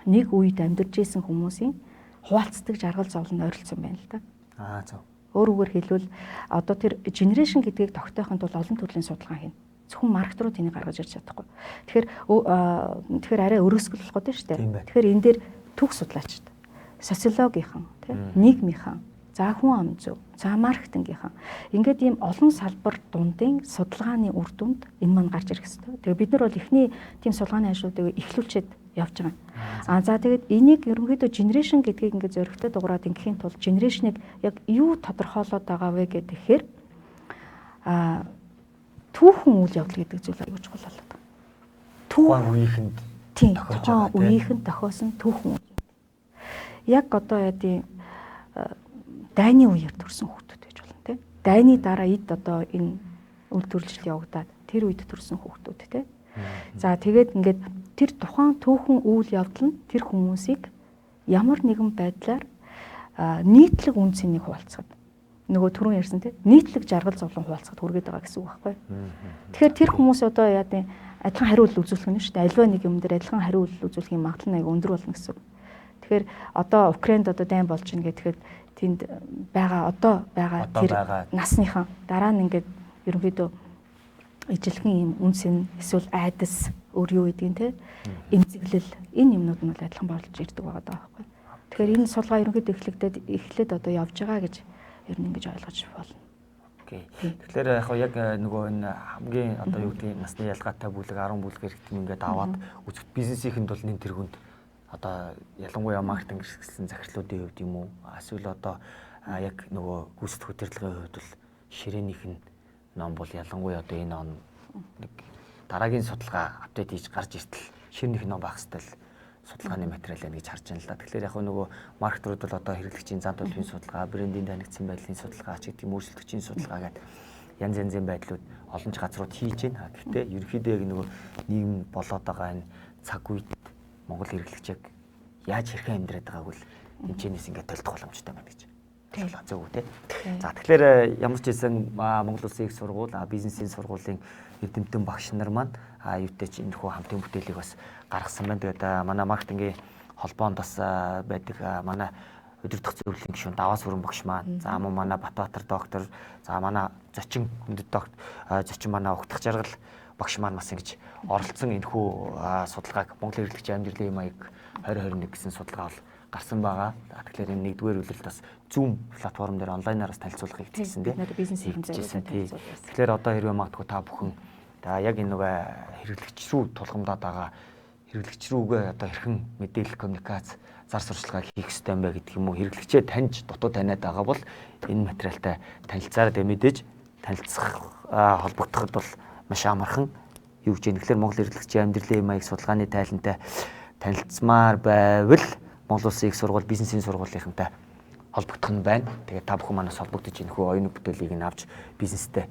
нэг үед амьдарч исэн хүмүүсийн хуваалцдаг жаргал зовлон нь ойролцсон байна л да. Зөв. Өөр үгээр хэлбэл одоо тэр генерашн гэдгийг тогтоохын тулд олон төрлийн судалгаа хийнэ. Зөвхөн маркет руу тэнийг гаргаж ирж чадахгүй. Тэгэхээр арай өрөөсгөл болох гэдэг шүү дээ. Тэгэхээр энэ дээр түүх судлаачд социологийнхан, тий, нийгмийнхэн, за хүн ам зүй, за маркетингийнхан. Ингээд ийм олон салбар дундын судалгааны үр дүнд энэ маань гарч ирэх хэрэгтэй. Тэгээ бид нар бол эхний тийм судалгааны ажлуудыг эхлүүлчихэд явж байгаа. За тэгээд энийг ерөнхийдөө генерашн гэдгийг ингээд зөрөгтэй дугаараад ингэхийн тулд генерашныг яг юу тодорхойлоод байгаа вэ гэхээр түүхэн үйл явдал гэдэг зүйл аюул чухал болоод байгаа. Тухайн үеийнхэнд тохиож байгаа. Тухайн үеийнхэнд тохиосон түүхэн үйл. Яг одоо яа дайны үеэр төрсэн хүүхдүүд байж болно тий. Дайны дараа эд одоо энэ үйлдвэрлэл явагдаад тэр үед төрсэн хүүхдүүд тий. За тэгээд ингээд тэр тухайн түүхэн үйл явдал нь тэр хүмүүсийг ямар нэгэн байдлаар нийтлэг үн цэнийг хуваалцахад нөгөө түрүүн ярьсан тий нийтлэг жаргал зовлон хуваалцахад хүргээд байгаа гэсэн үг байхгүй. Тэгэхээр тэр хүмүүс одоо яа дээ адилхан хариу үйлдэл үзүүлэх нь шүү дээ. Аливаа нэг юм дээр адилхан хариу үйлдэл үзүүлэхийн магадлал нь аягүй өндөр болно гэсэн үг. Тэгэхээр одоо Украинд одоо дайн болж гин гэхэд тэнд байгаа одоо байгаа тэр насныхан дараа нь ингээд ерөнхийдөө Ижилхэн ийм үнс нь эсвэл айдас өөр юу гэдгийг те эмзэглэл энэ юмнууд нь бол адилхан болж ирдэг байгаа даа байхгүй. Тэгэхээр энэ судалгаа ерөнхийдөө эхлэгдээд эхлээд одоо явж байгаа гэж ер нь ингэж ойлгож болно. Окей. Тэгэхээр яг яг нөгөө энэ хамгийн одоо юу гэдгийг насны ялгаатай бүлэг 10 бүлэг хэрэгтэй ингээд аваад үзэхэд бизнесийнхэнд бол нэн тэргүнд одоо ялангуяа маркетинг хэрэгсэлсэн захирлуудын хувьд юм уу эсвэл одоо яг нөгөө гүйцэтгэх удирдлагын хувьд бол ширээнийх нь ном бол ялангуяа одоо энэ он нэг дараагийн судалгаа update хийж гарч иртэл ширнийх ном байх хэрэгтэй л судалгааны материал байна гэж харж байна л да. Тэгэхээр яг нөгөө маркетерүүд бол одоо хэрэглэгчийн зан төлөвийн судалгаа, брендийн танигдсан байдлын судалгаа ч гэдэг юм өрсөлдөгчийн судалгаа гэдэг янз янзын байдлууд олон ч газрууд хийж байна. Гэхдээ ерөнхийдөө яг нөгөө нийгэм болоод байгаа энэ цаг үед Монгол хэрэглэгч яг яаж хэрхэн амьдраад байгааг үл хэмжээнээс ингээд толдох боломжтой байна гэж ойлголоо зөв үү те. За тэгэхээр ямар ч хэлсэн Монгол Улсын их сургууль, бизнесийн сургуулийн эрдэмтэн багш нар маань юутай ч энэ хүү хамтын бүтээлийг бас гаргасан байна. Тэгээд манай маркетингийн холбоонд бас байдаг манай удирдах зөвлөлийн гишүүн Даваа сүрэн багш маань, за мөн манай Батбаатар доктор, за манай зочин хүндэт доктор, зочин манай Угтах жаргал багш маань бас ингэж оролцсон энэ хүү судалгааг Монгол хэрэглэгчийн амьдралын маяг 2021 гэсэн судалгаа бол гарсан байгаа. Тэгэхээр энэ нэгдүгээр үлрэлт бас Zoom платформ дээр онлайнаар бас танилцуулгыг хийсэн тийм. Бизнесийн зөвлөлт. Тэгэхээр одоо хэрвээ магадгүй та бүхэн за яг энэ нөгөө хэрэглэгч рүү тулгамдаад байгаа хэрэглэгч рүүгээ одоо хэрхэн мэдээлэл коммуникац зар сурталчилгаа хийх ёстой юм бэ гэдэг юм уу хэрэглэгчээ таньж дутуу таниад байгаа бол энэ материалтай танилцаараа тэгээ мэдээж танилцах холбогдоход бол маш амархан юу гэж юм. Тэгэхээр Монгол хэрэглэгчийн амьдралын маяг судалгааны тайлантай танилцмаар байвал Монгол Улсын их сургууль бизнесийн сургуулийнхантай холбогдох нь байна. Тэгээд та бүхэн манаас холбогдож энэ хүү оюун бүтээлийг нь авч бизнестэй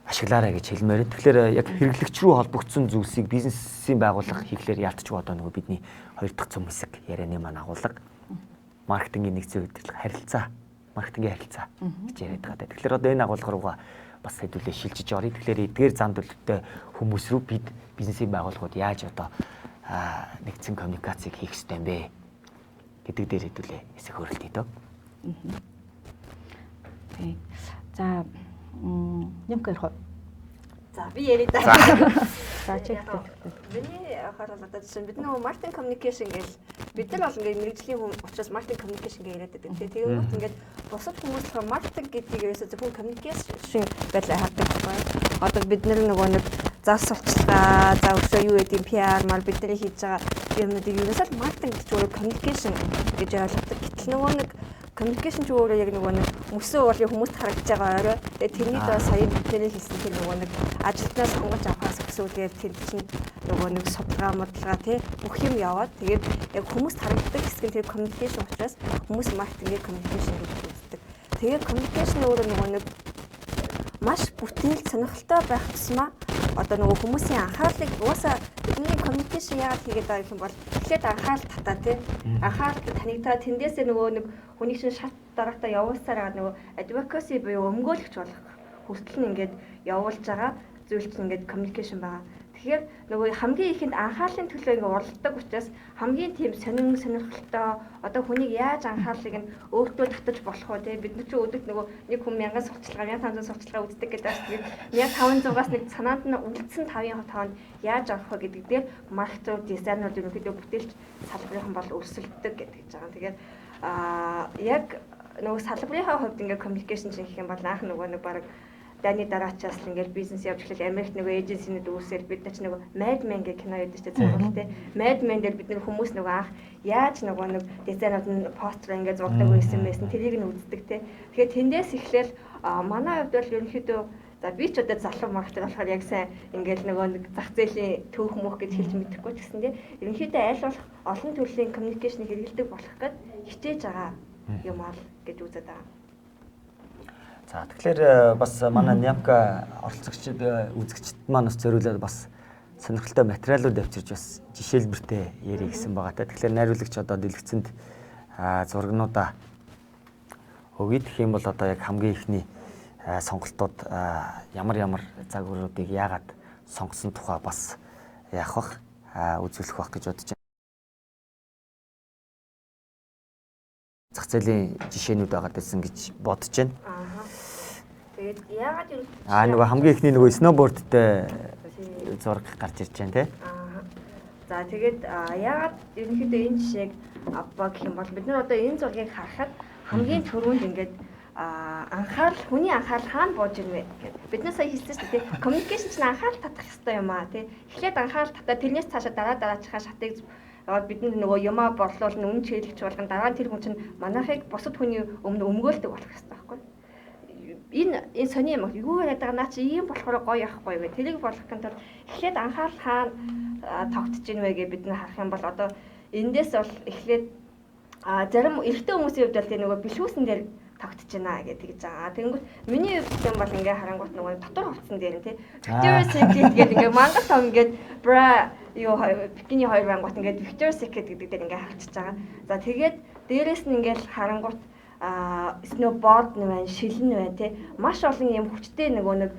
ашиглаарай гэж хэлмээр. Тэгэхээр яг хэрэглэгч рүү холбогдсон зүйлсийг бизнесийн байгууллага хийхлээр яалтчгүй одоо нөгөө бидний хоёр дахь цөм хэсэг ярианы маань агуулга маркетингийн нэгдсэн удирдлага харилцаа, маркетингийн харилцаа гэж яриад байгаа. Тэгэхээр одоо энэ агуулга руугаа бас хэдүүлээ шилжиж оръё. Тэгэхээр эдгээр зан төлөвтэй хүмүүс рүү бид бизнесийн байгууллагууд яаж одоо нэгдсэн коммуникацийг хийх ёстой юм бэ гэдэг дээр хэдүүлээ хэсэг хөрөлтөй дөө. Тийм. За нэмэх ярих уу? За би яриа да. За чи ихтэй. Миний анхаарал одоо жишээ нь бид нөгөө marketing communication гэл бид нар бол ингээд мэрэгжлийн хүн учраас marketing communication гэж яриад байдаг. Тэгээд ингээд бусад хүмүүс болохоор marketing гэдгийг ерөөсөө зөвхөн communication байдлаар хардаг байхгүй. Одоо бид нар нөгөө нэг зар сурталчилгаа, за өсөө юу гэдэг PR мар бидний хийж байгаа юмнуудыг ерөөсөө л marketing гэж өөрөө communication гэж ойлгодог. Гэтэл нөгөө нэг communication ч өөрөө яг нөгөө нэг мөсөө уулын хүмүүст харагдаж байгаа орой. Тэгээ тэрний доо сая бидний хийсэн тэр нөгөө нэг ажилтнаа сонгож авахаас өсөөлгээд тэр чинь нөгөө нэг судалгаа модлага тий бүх юм яваад тэгээд яг хүмүүст харагддаг хэсэг нь тэр communication учраас хүмүүс маркетингийг communication гэж үздэг. Тэгээд communication өөрөө нөгөө нэг маш бүтээл сонирхолтой байх тусмаа одоо нөгөө хүмүүсийн анхаарлыг угаасаа бидний communication яагаад хийгээд байгаа юм бол эхлээд анхаарал татаа тий анхаарал танигдаа тэндээсээ нөгөө нэг хүний шин шат дараатаа явуулсаар байгаа нөгөө advocacy буюу өмгөөлөгч болох хүртэл нь ингээд явуулж байгаа зүйл чинь ингээд communication байгаа. Тэгэхээр нөгөө хамгийн ихэнд анхаарлын төлөө ингээд уралдаг учраас хамгийн тийм сонин сонирхолтой одоо хүнийг яаж анхаарлыг нь өөртөө татаж болох вэ те бид нар чи өдөрт нөгөө нэг хүн 1000 сурталчилгаа 1500 сурталчилгаа үздэг гэдэг байна. Тэгээд 1500-аас нэг санаанд нь үлдсэн 5-ын тоонд яаж авах вэ гэдэг дээр маркетинг дизайнер ерөнхийдөө бүтээлч салбарын бол өрсөлддөг гэдэг байгаа. Тэгээд яг нөгөө салбарынхаа хувьд ингээд communication чинь гэх юм бол анх нөгөө нэг баг дайны дараачаас л ингээл бизнес явж эхлэл Америкт нөгөө эйженсинүүд үүсэл бид нар ч нөгөө Mad Men гэх кино байдаг шүү дээ цуврал те. Mad Men дээр бид нар хүмүүс нөгөө анх яаж нөгөө нэг дизайнууд нь постэр ингээд зурдаг байсан байсан тэрийг нь үздэг те. Тэгэхээр тэндээс эхлээл манай хувьд бол ерөнхийдөө за би ч одоо залуу маркетер болохоор яг сайн ингээл нөгөө нэг зах зээлийн төөх мөх гэж хэлж мэдэхгүй ч гэсэн те. Ерөнхийдөө аль болох олон төрлийн коммуникашн хэрэгэлдэг болох гээд хичээж байгаа юм аа л гэж үзээд байгаа. За тэгэхээр бас манай Нямка оролцогчид үзэгчд маань бас зориулаад бас сонирхолтой материалууд авчирч бас жишээлбэртэй ярих гэсэн байгаа та. Тэгэхээр найруулагч одоо дэлгэцэнд зургнуудаа өгье. Тэгэх юм бол одоо яг хамгийн ихний сонголтууд ямар ямар загваруудыг яагаад сонгосон тухай бас яах бах үзүүлэх бах гэж бодож байна. Зах зээлийн жишээнүүд байгаа гэсэн гэж бодож байна. Тэгээд яагаад юу нөгөө хамгийн ихний нөгөө snowboard-тэй зураг гарч ирж байна тий. За тэгээд яагаад ерөнхийдөө энэ жишээг авбаа гэх юм бол бид нар одоо энэ зургийг харахад хамгийн түрүүнд ингээд анхаарал хүний анхаарал хаана бууж ирнэ вэ гэхэд бид нар сая хэлсэн шүү дээ тий. Communication чинь анхаарал татах ёстой юм аа тий. Эхлээд анхаарал татаа тэрнээс цаашаа дараа дараачихаа шатыг бидний нөгөө юмаа борлуулна, үнэ чиглэгч болгон дараа нь тэр хүн чинь манайхыг бусад хүний өмнө өмгөөлдөг болох ёстой байхгүй. Энэ сони юм юу яриад байгаа наа чи ийм болохоор гоё яахгүй вэ? Тэрийг болгохын тулд эхлээд анхаарал хаана тогтож ийн вэ гэж бид нар харах юм бол одоо эндээс бол эхлээд зарим эрэгтэй хүмүүсийн хувьд бол тийм нөгөө бэлхүүсэн дээр тогтож байна гэж тэгж байгаа. Тэгэнгүүт миний хувьд гэх юм бол ингээ харангуут нөгөө дотор хувцсан дээр нь тий Victoria's Secret гэдэг ингээ мангар том ингээд бра юу бикини хоёр бангуут ингээд Victoria's Secret гэдэг дээр ингээ харчиж байгаа. За тэгээд дээрэс нь ингээл харангуут snowboard нь байна, шилэн нь байна тий. Маш олон юм хүчтэй нөгөө нэг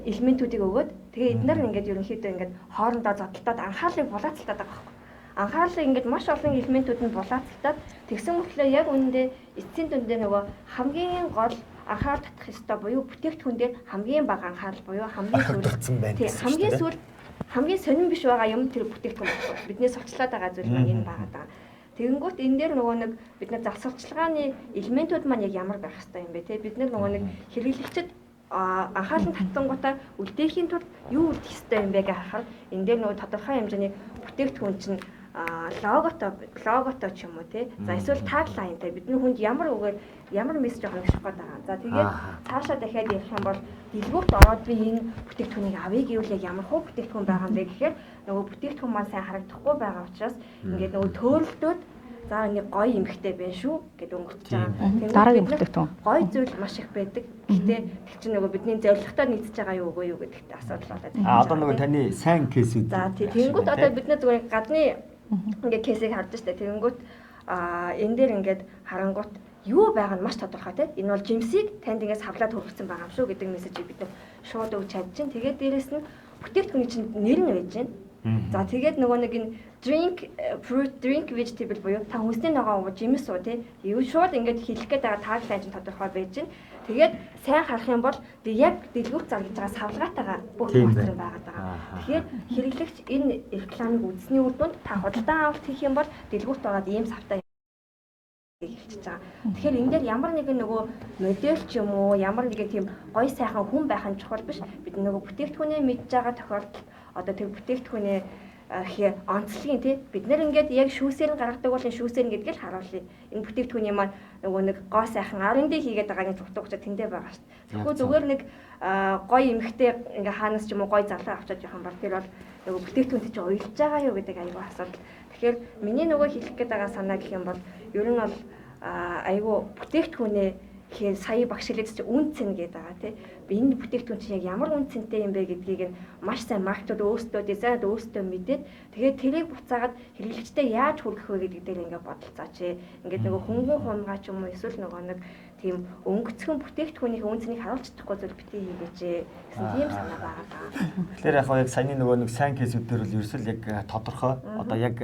элементүүдийг өгөөд тэгээ эднэр ингээд ерөнхийдөө ингээд хоорондоо зодтолтоод анхаарлыг булаацалтаад байгаа байхгүй. Анхаарлыг ингээд маш олон элементүүд нь булаацалтаад тэгсэн мөртлөө яг үүндээ эцсийн дүндээ нөгөө хамгийн гол анхаарал татах ёстой буюу бүтээгдэхүүн дээр хамгийн бага анхаарал буюу хамгийн сүүл тий хамгийн сүүл хамгийн сонин биш байгаа юм тэр бүтээгдэхүүн байхгүй. Бидний сурчлаад байгаа зүйл маань энэ байгаа даа. Тэгэнгүүт энэ дээр нөгөө нэг бид нар засварчилгааны элементүүд маань яг ямар байх ёстой юм бэ те бид нар нөгөө нэг хэрэглэгчид анхаарал нь татсангуудаа үлдээхийн тулд юу үлдэх ёстой юм бэ гэж харахад энэ дээр нөгөө тодорхой хэмжээний бүтээгдэхүүн чинь логотой ч юм уу те за эсвэл таглайнтай бидний хүнд ямар үгээр ямар мессеж авах гэж байгаа. За тэгээд цаашаа дахиад ярих юм бол дэлгүүрт ороод би энэ бүтээгдэхүүнийг авъя гэвэл яг ямар хуу бүтээгдэхүүн байгаа юм бэ гэхээр нөгөө бүтээгдэхүүн маань сайн харагдахгүй байгаа учраас ингээд нөгөө төөрөлтөөд за нэг гоё эмхтэй байна шүү гэд өнгөрч байгаа. Тэгээд дараагийн бүтээгдэхүүн гоё зүйл маш их байдаг. Гэтэ тэр чинь нөгөө бидний зорилготой нийцэж байгаа юу үгүй юу гэдэгт асуудал болоод. Одоо нөгөө таны сайн кейсүүд. За тэгэнгүүт одоо бид нар зүгээр гадны ингээд кейсийг харж штэ. Тэгэнгүүт энэ дээр ингээд харангуут юу байгаа нь маш тодорхой те. Энэ бол жимсийг танд ингээд савлаад хүргэсэн байгаа юм шүү гэдэг мессежийг бид нар шууд өгч чадчихээн. Тэгээд дээрэс нь бүтээгдэхүүний чинь нэр нь байж байна. За тэгээд нөгөө нэг энэ drink fruit drink vegetable буюу та хүнсний ногоон уу жимс уу те. Юу шууд ингээд хэлэх гээд байгаа тагline чинь тодорхой байж байна. Тэгээд сайн харах юм бол яг дэлгүүрт заргаж байгаа савлгаатайгаа бүх постэр байгаад байгаа. Тэгэхээр хэрэглэгч энэ рекламыг үзсний үр дүнд та худалдан авалт хийх юм бол дэлгүүрт ороод ийм савтай хэлчихэж байгаа. Тэгэхээр энэ дээр ямар нэгэн нөгөө модель ч юм уу, ямар нэгэн тийм гоё сайхан хүн байх нь чухал биш. Бид нөгөө бүтээгдэхүүнээ мэдж байгаа тохиолдолд одоо тэр бүтээгдэхүүнээ онцлогийн тий бид нэр ингээд яг шүүсээр нь гаргадаг бол энэ шүүсээр нь гэдгийг л харуулъя. Энэ бүтээгдэхүүний маань нөгөө нэг гоо сайхан R&D хийгээд байгаагийн зүгтэг учраас тэндээ байгаа шүү дээ. Тэгэхгүй зүгээр нэг гоё эмхтэй ингээ хаанаас ч юм уу гоё залуу авчаад явах юм бол тэр бол нөгөө бүтээгдэхүүнтэй чи уялж байгаа юу гэдэг айгүй асуудал. Тэгэхээр миний нөгөө хэлэх гээд байгаа санаа гэх юм бол ер нь бол айгүй бүтээгдэхүүнээ тэгэхээр сая багш хэлээд чи үн цэн гэдэг байгаа тий. Энэ бүтээгдэхүүн чинь яг ямар үн цэнтэй юм бэ гэдгийг нь маш сайн маркетинг өөрсдөө дизайнер өөрсдөө мэдээд тэгээд тэрийг буцаагаад хэрэглэгчтэй яаж хүргэх вэ гэдэг дээр ингээд бодолцооч. Ингээд нөгөө хөнгөн хунгаа ч юм уу эсвэл нөгөө нэг тийм өнгөцгөн бүтээгдэхүүнийх үн цэнийг харуулж чадахгүй зүйл битгий хийгээч гэсэн тийм санаа байгаа даа. Тэгэхээр яг яг саяны нөгөө нэг сайн кейсүүд дээр бол ерөөсөл яг тодорхой одоо яг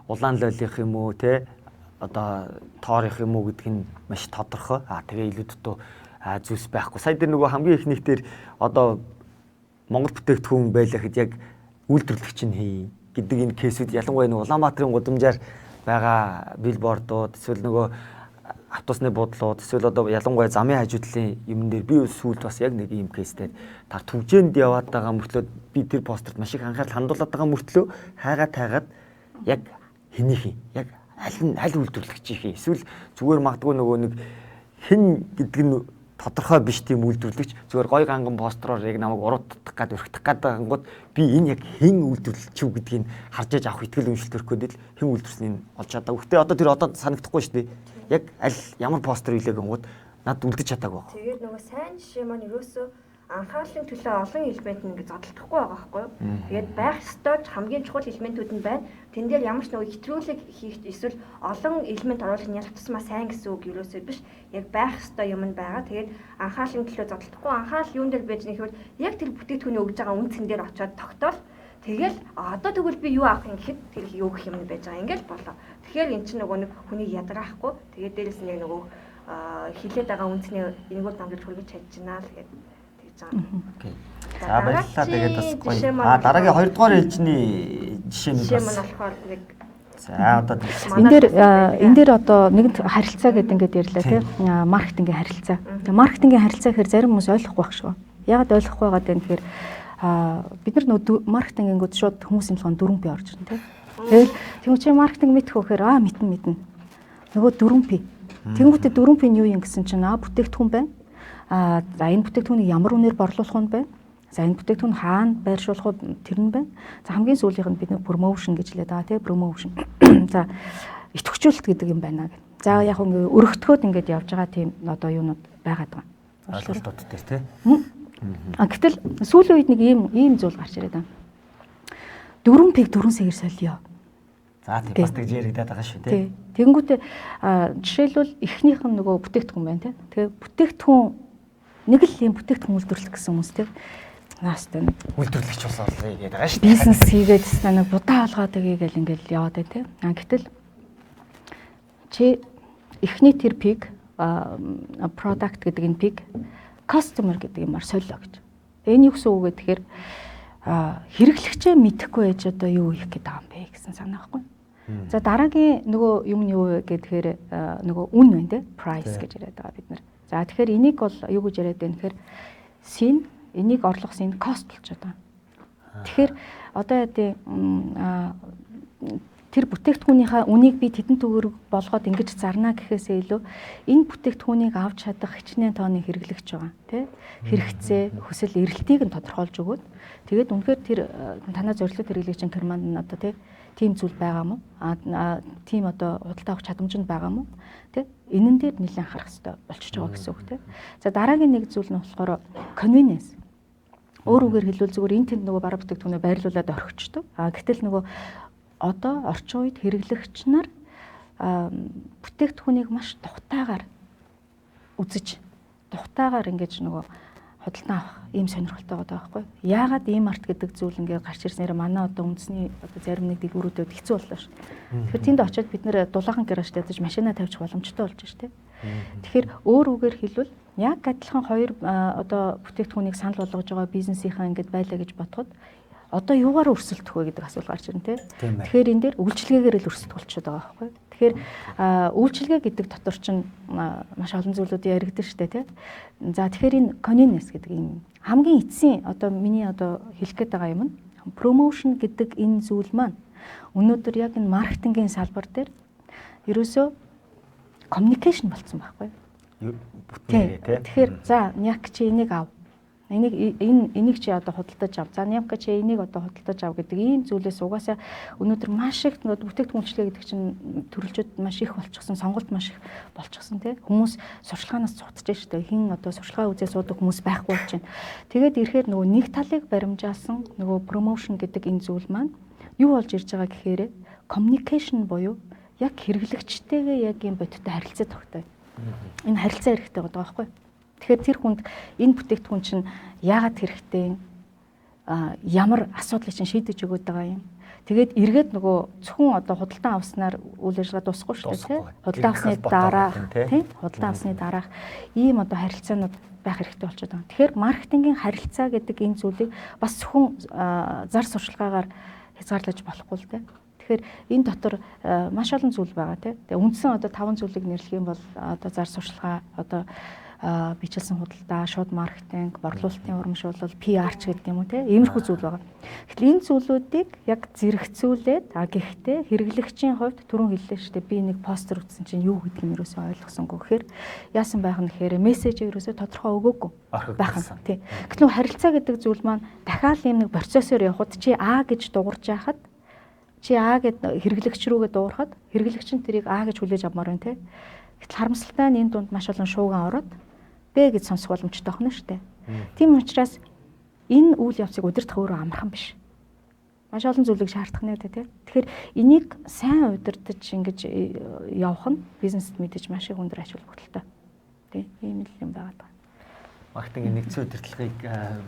улаан лойлих юм уу те одоо тоорих юм уу гэдг нь маш тодорхой. Тэгээ илүү дутуу зүйлс байхгүй. Сая дээр нөгөө хамгийн ихнийх дээр одоо Монгол бүтээгдэхүүн байлаа гэхэд яг үйлдвэрлэгч нь хий гэдэг энэ кейсүүд ялангуяа нөгөө Улаанбаатарын гудамжаар байгаа билбордууд эсвэл нөгөө автобусны буудлууд эсвэл одоо ялангуяа замын хажуудлын юмн дээр би сүүлд бас яг нэг ийм кейстэй та түвжээнд яваад байгаа мөртлөө би тэр постерт маш их анхаарал хандуулад байгаа мөртлөө хайгаад тайгаад яг хэнийх юм яг аль нь аль үйлдвэрлэгчийнх эсвэл зүгээр магадгүй нөгөө нэг хэн гэдэг нь тодорхой биш тийм үйлдвэрлэгч зүгээр гой ганган постероор яг намайг уруудах гад өргөх гад гангууд би энэ яг хэн үйлдвэрлэгч үү гэдгийг харж яж авах итгэл үнэмшил төрөх гээд л хэн үйлдвэрлэснийг олж чадаагүй. Гэтэ одоо тэр одоо санагдахгүй шүү дээ. Яг аль ямар постер илээ гингууд над үлдэж чадаагүй байна. Тэгээд нөгөө сайн жишээ маань ерөөсөө анхаарлын төлөө олон элемент нь ингэ зодтолдохгүй байгаа байхгүй юу. Тэгээд байх ёстой ч хамгийн чухал элементүүд нь байна. Тэн дээр ямар ч нөгөө хэтрүүлэг хийх эсвэл олон элемент оруулах нь ялах тусмаа сайн гэсэн үг ерөөсөө биш. Яг байх ёстой юм нь байгаа. Тэгээд анхаарлын төлөө зодтолдохгүй. Анхаарал юун дээр байж нэхвэл яг тэр бүтээгдэхүүний өгж байгаа үн цэн дээр очиод тогтоол. Тэгэл одоо тэгвэл би юу авах юм гэхэд тэр юу гэх юм нь байж байгаа. Ингээл болоо. Тэгэхээр эн чинь нөгөө нэг хүнийг ядраахгүй. Тэгээд дээрэс нь яг нөгөө хилээд байгаа үнцний энэгээр дамжуулж хүргэж чадчихна л гэдэг тэгж байгаа. Окей. За баярлалаа. Тэгээд бас гоё. Дараагийн 2 дугаар ээлжний жишээнүүд бас. Жишээ маань болохоор нэг за одоо энэ дээр одоо нэгэнт харилцаа гэдэг ингээд ярьлаа тийм маркетингийн харилцаа. Тэгээ маркетингийн харилцаа гэхээр зарим хүмүүс ойлгохгүй байх шиг. Яагаад ойлгохгүй байгаа юм гэхээр бид нар нөгөө маркетингингүүд шууд хүмүүсийн толгойн 4P орж ирнэ тийм. Тэгэл тэгвэл чи маркетинг мэдэх үү гэхээр мэднэ. Нөгөө 4P. Тэнгүүтээ 4P нь юу юм гэсэн чинь бүтээгдэхүүн байна. За энэ бүтээгдэхүүнийг ямар үнээр борлуулах нь байна. За энэ бүтээгдэхүүн хаана байршуулах вэ тэр нь байна. За хамгийн сүүлийнх нь бид нэг promotion гэж хэлээд байгаа тийм promotion. За идэвхжүүлэлт гэдэг юм байна гэх. За яг ингээ өргөтгөөд ингээд явж байгаа тийм одоо юунууд байгаад байгаа. Ойлголтууд дээр тийм. Гэтэл сүүлийн үед нэг ийм зүйл гарч ирээд байна. 4P-г 4 сэгээр солиё. За тийм бас тэгж яригадаад байгаа шүү тийм. Тэгэнгүүтээ жишээлбэл эхнийх нь нөгөө бүтээгдэхүүн байна тийм. Тэгээ бүтээгдэхүүн нэг л юм бүтээгдэхүүн үйлдвэрлэх гэсэн хүмүүс тийм. Наастай нэг үйлдвэрлэгч бас олъё гэдэг байгаа шүү дээ. Бизнес хийгээд нэг будаа олгоод игээл ингээл яваад байна тийм. Гэтэл чи эхний тэр пик product гэдэг энэ пик customer гэдэг юмар солио гэж. Энэ юу гэсэн үг вэ гэхээр хэрэглэгчээ мэдэхгүй байж одоо юу хийх гээд байгаа юм бэ гэсэн санаа байхгүй. За дараагийн нөгөө юм нь юу вэ гэхээр нөгөө үн байна те price гэж яриад байгаа бид нар. За тэгэхээр энийг бол юу гэж яриад байна гэхээр син энийг орлого син cost болчиход байгаа. Тэгэхээр одоо яа тийм тэр бүтээгдэхүүнийхээ үнийг би тэдэн төгрөг болгоод ингэж зарна гэхээсээ илүү энэ бүтээгдэхүүнийг авч чадах хичнээн тооны хэрэглэгч байгаа тий хэрэгцээ хүсэл эрэлтийг нь тодорхойлж өгөөд тэгээд үнэхээр тэр танай зорилгот хэрэглэгчийн карманд нь одоо тий тийм зүйл байгаа мó тийм одоо худалдаа авах чадамж нь байгаа мó тий энэн дээр нэлээд анхаарах хэрэгтэй болчихж байгаа гэсэн үг тий. За дараагийн нэг зүйл нь болохоор convenience. Өөр үгээр хэлбэл зүгээр энэ тэнд нөгөө бараа бүтээгдэхүүнээ байрлуулад орхичдөг. Гэтэл нөгөө одоо орчин үед хэрэглэгч нар бүтээгдэхүүнийг маш тухтаагаар үзэж тухтаагаар ингэж нөгөө худалдан авах ийм сонирхолтой байгаа байхгүй. Яагаад ийм арт гэдэг зүйл ингээд гарч ирснээр манай одоо үндэсний одоо зарим нэг дэлгүүрүүдэд хэцүү боллоо шүү. Тэгэхээр тэнд очиод бид нэр дулаахан гаражд ядаж машина тавьчих боломжтой болж шүү дээ. Тэгэхээр өөр үгээр хэлбэл яг адилхан хоёр одоо бүтээгдэхүүнийг санал болгож байгаа бизнесийнхаа ингээд байлаа гэж бодоход одоо юугаар өрсөлдөх вэ гэдэг асуулт гарч ирнэ тий. Тэгэхээр энэ дээр үйлчилгээгээр л өрсөлдөх болчиход байгаа байхгүй. Тэгэхээр үйлчилгээ гэдэг дотор чинь маш олон зүйлүүд яригдэн штэ тий. За тэгэхээр энэ convenience гэдэг юм хамгийн эцсийн одоо миний одоо хэлэх гээд байгаа юм нь promotion гэдэг энэ зүйл маань өнөөдөр яг энэ маркетингийн салбар дээр ерөөсөө communication болцсон байхгүй. Бүтнээрээ тий. Тэгэхээр за яг чи энийг ав. Энийг чи одоо худалдаж ав. За нямка чи энийг одоо худалдаж ав гэдэг ийм зүйлээс угаасаа өнөөдөр маш их бүтээгдэхүүн үйлчилгээ гэдэг чинь төрөлжүүд маш их болчихсон, сонголт маш их болчихсон тий. Хүмүүс сурчлагаас цугтж штэ. Хин одоо сурчлагаа үзээ суудаг хүмүүс байхгүй болж байна. Тэгээд ирэхээр нөгөө нэг талыг баримжаалсан нөгөө промошн гэдэг энэ зүйл маань юу болж ирж байгаа гэхээр communication буюу яг хэрэглэгчтэйгээ яг ийм бодиттой харилцаа тогтоё. Энэ харилцаа хэрэгтэй байгаа байхгүй. Тэгэхээр тэр хүнд энэ бүтээгдэхүүн чинь яагаад хэрэгтэй, ямар асуудлыг чинь шийдэж өгöd байгаа юм. Тэгээд эргээд нөгөө зөвхөн одоо худалдан авснаар үйл ажиллагаа дуусахгүй шүү дээ, тий. Худалдан авсны дараах, тий, худалдан авсны дараах ийм одоо харилцаанууд байх хэрэгтэй болчиход байгаа. Тэгэхээр маркетингийн харилцаа гэдэг энэ зүйлийг бас зөвхөн зар сурчлагаагаар хязгаарлаж болохгүй л дээ. Тэгэхээр энэ дотор маш олон зүйл байгаа, тий. Тэгээ үндсэн одоо 5 зүйлийг нэрлэх юм бол одоо зар сурчлагаа, одоо бичлсэн худалдаа, шууд маркетинг, борлуулалтын урамшуулал, PR ч гэдэг юм уу те иймэрхүү зүйл байгаа. Тэгэхээр энэ зүйлүүдийг яг зэрэгцүүлээд гэхдээ хэрэглэгчийн хувьд түрүүн хэллээ шүү дээ. Би нэг постэр үзсэн чинь юу гэдгийг ерөөсөө ойлгосонгүй гэхээр яасан байх нь гэхээр мессеж ерөөсөө тодорхой өгөөгүй байх нь тий. Гэтэл харилцаа гэдэг зүйл маань дахиад ийм нэг процессор явхад чи А гэж дуурж яхад чи А гэд хэрэглэгч рүүгээ дуурхад хэрэглэгч нь тэрийг А гэж хүлээж авмаар байна те. Гэтэл харамсалтай нь энэ дунд маш олон шууган ороод Б гэж сонсох боломжтой байна шүү дээ. Тийм учраас энэ үйл явцыг удирдах өөрөө амархан биш. Маш олон зүйлийг шаардах нэ тэ. Тэгэхээр энийг сайн удирдах ингэж явах нь бизнест мэдээж маш их өндөр ач холбогдолтой. Тэ ийм л юм байгаа даа. Маркетингийн нэгдсэн удирдлагыг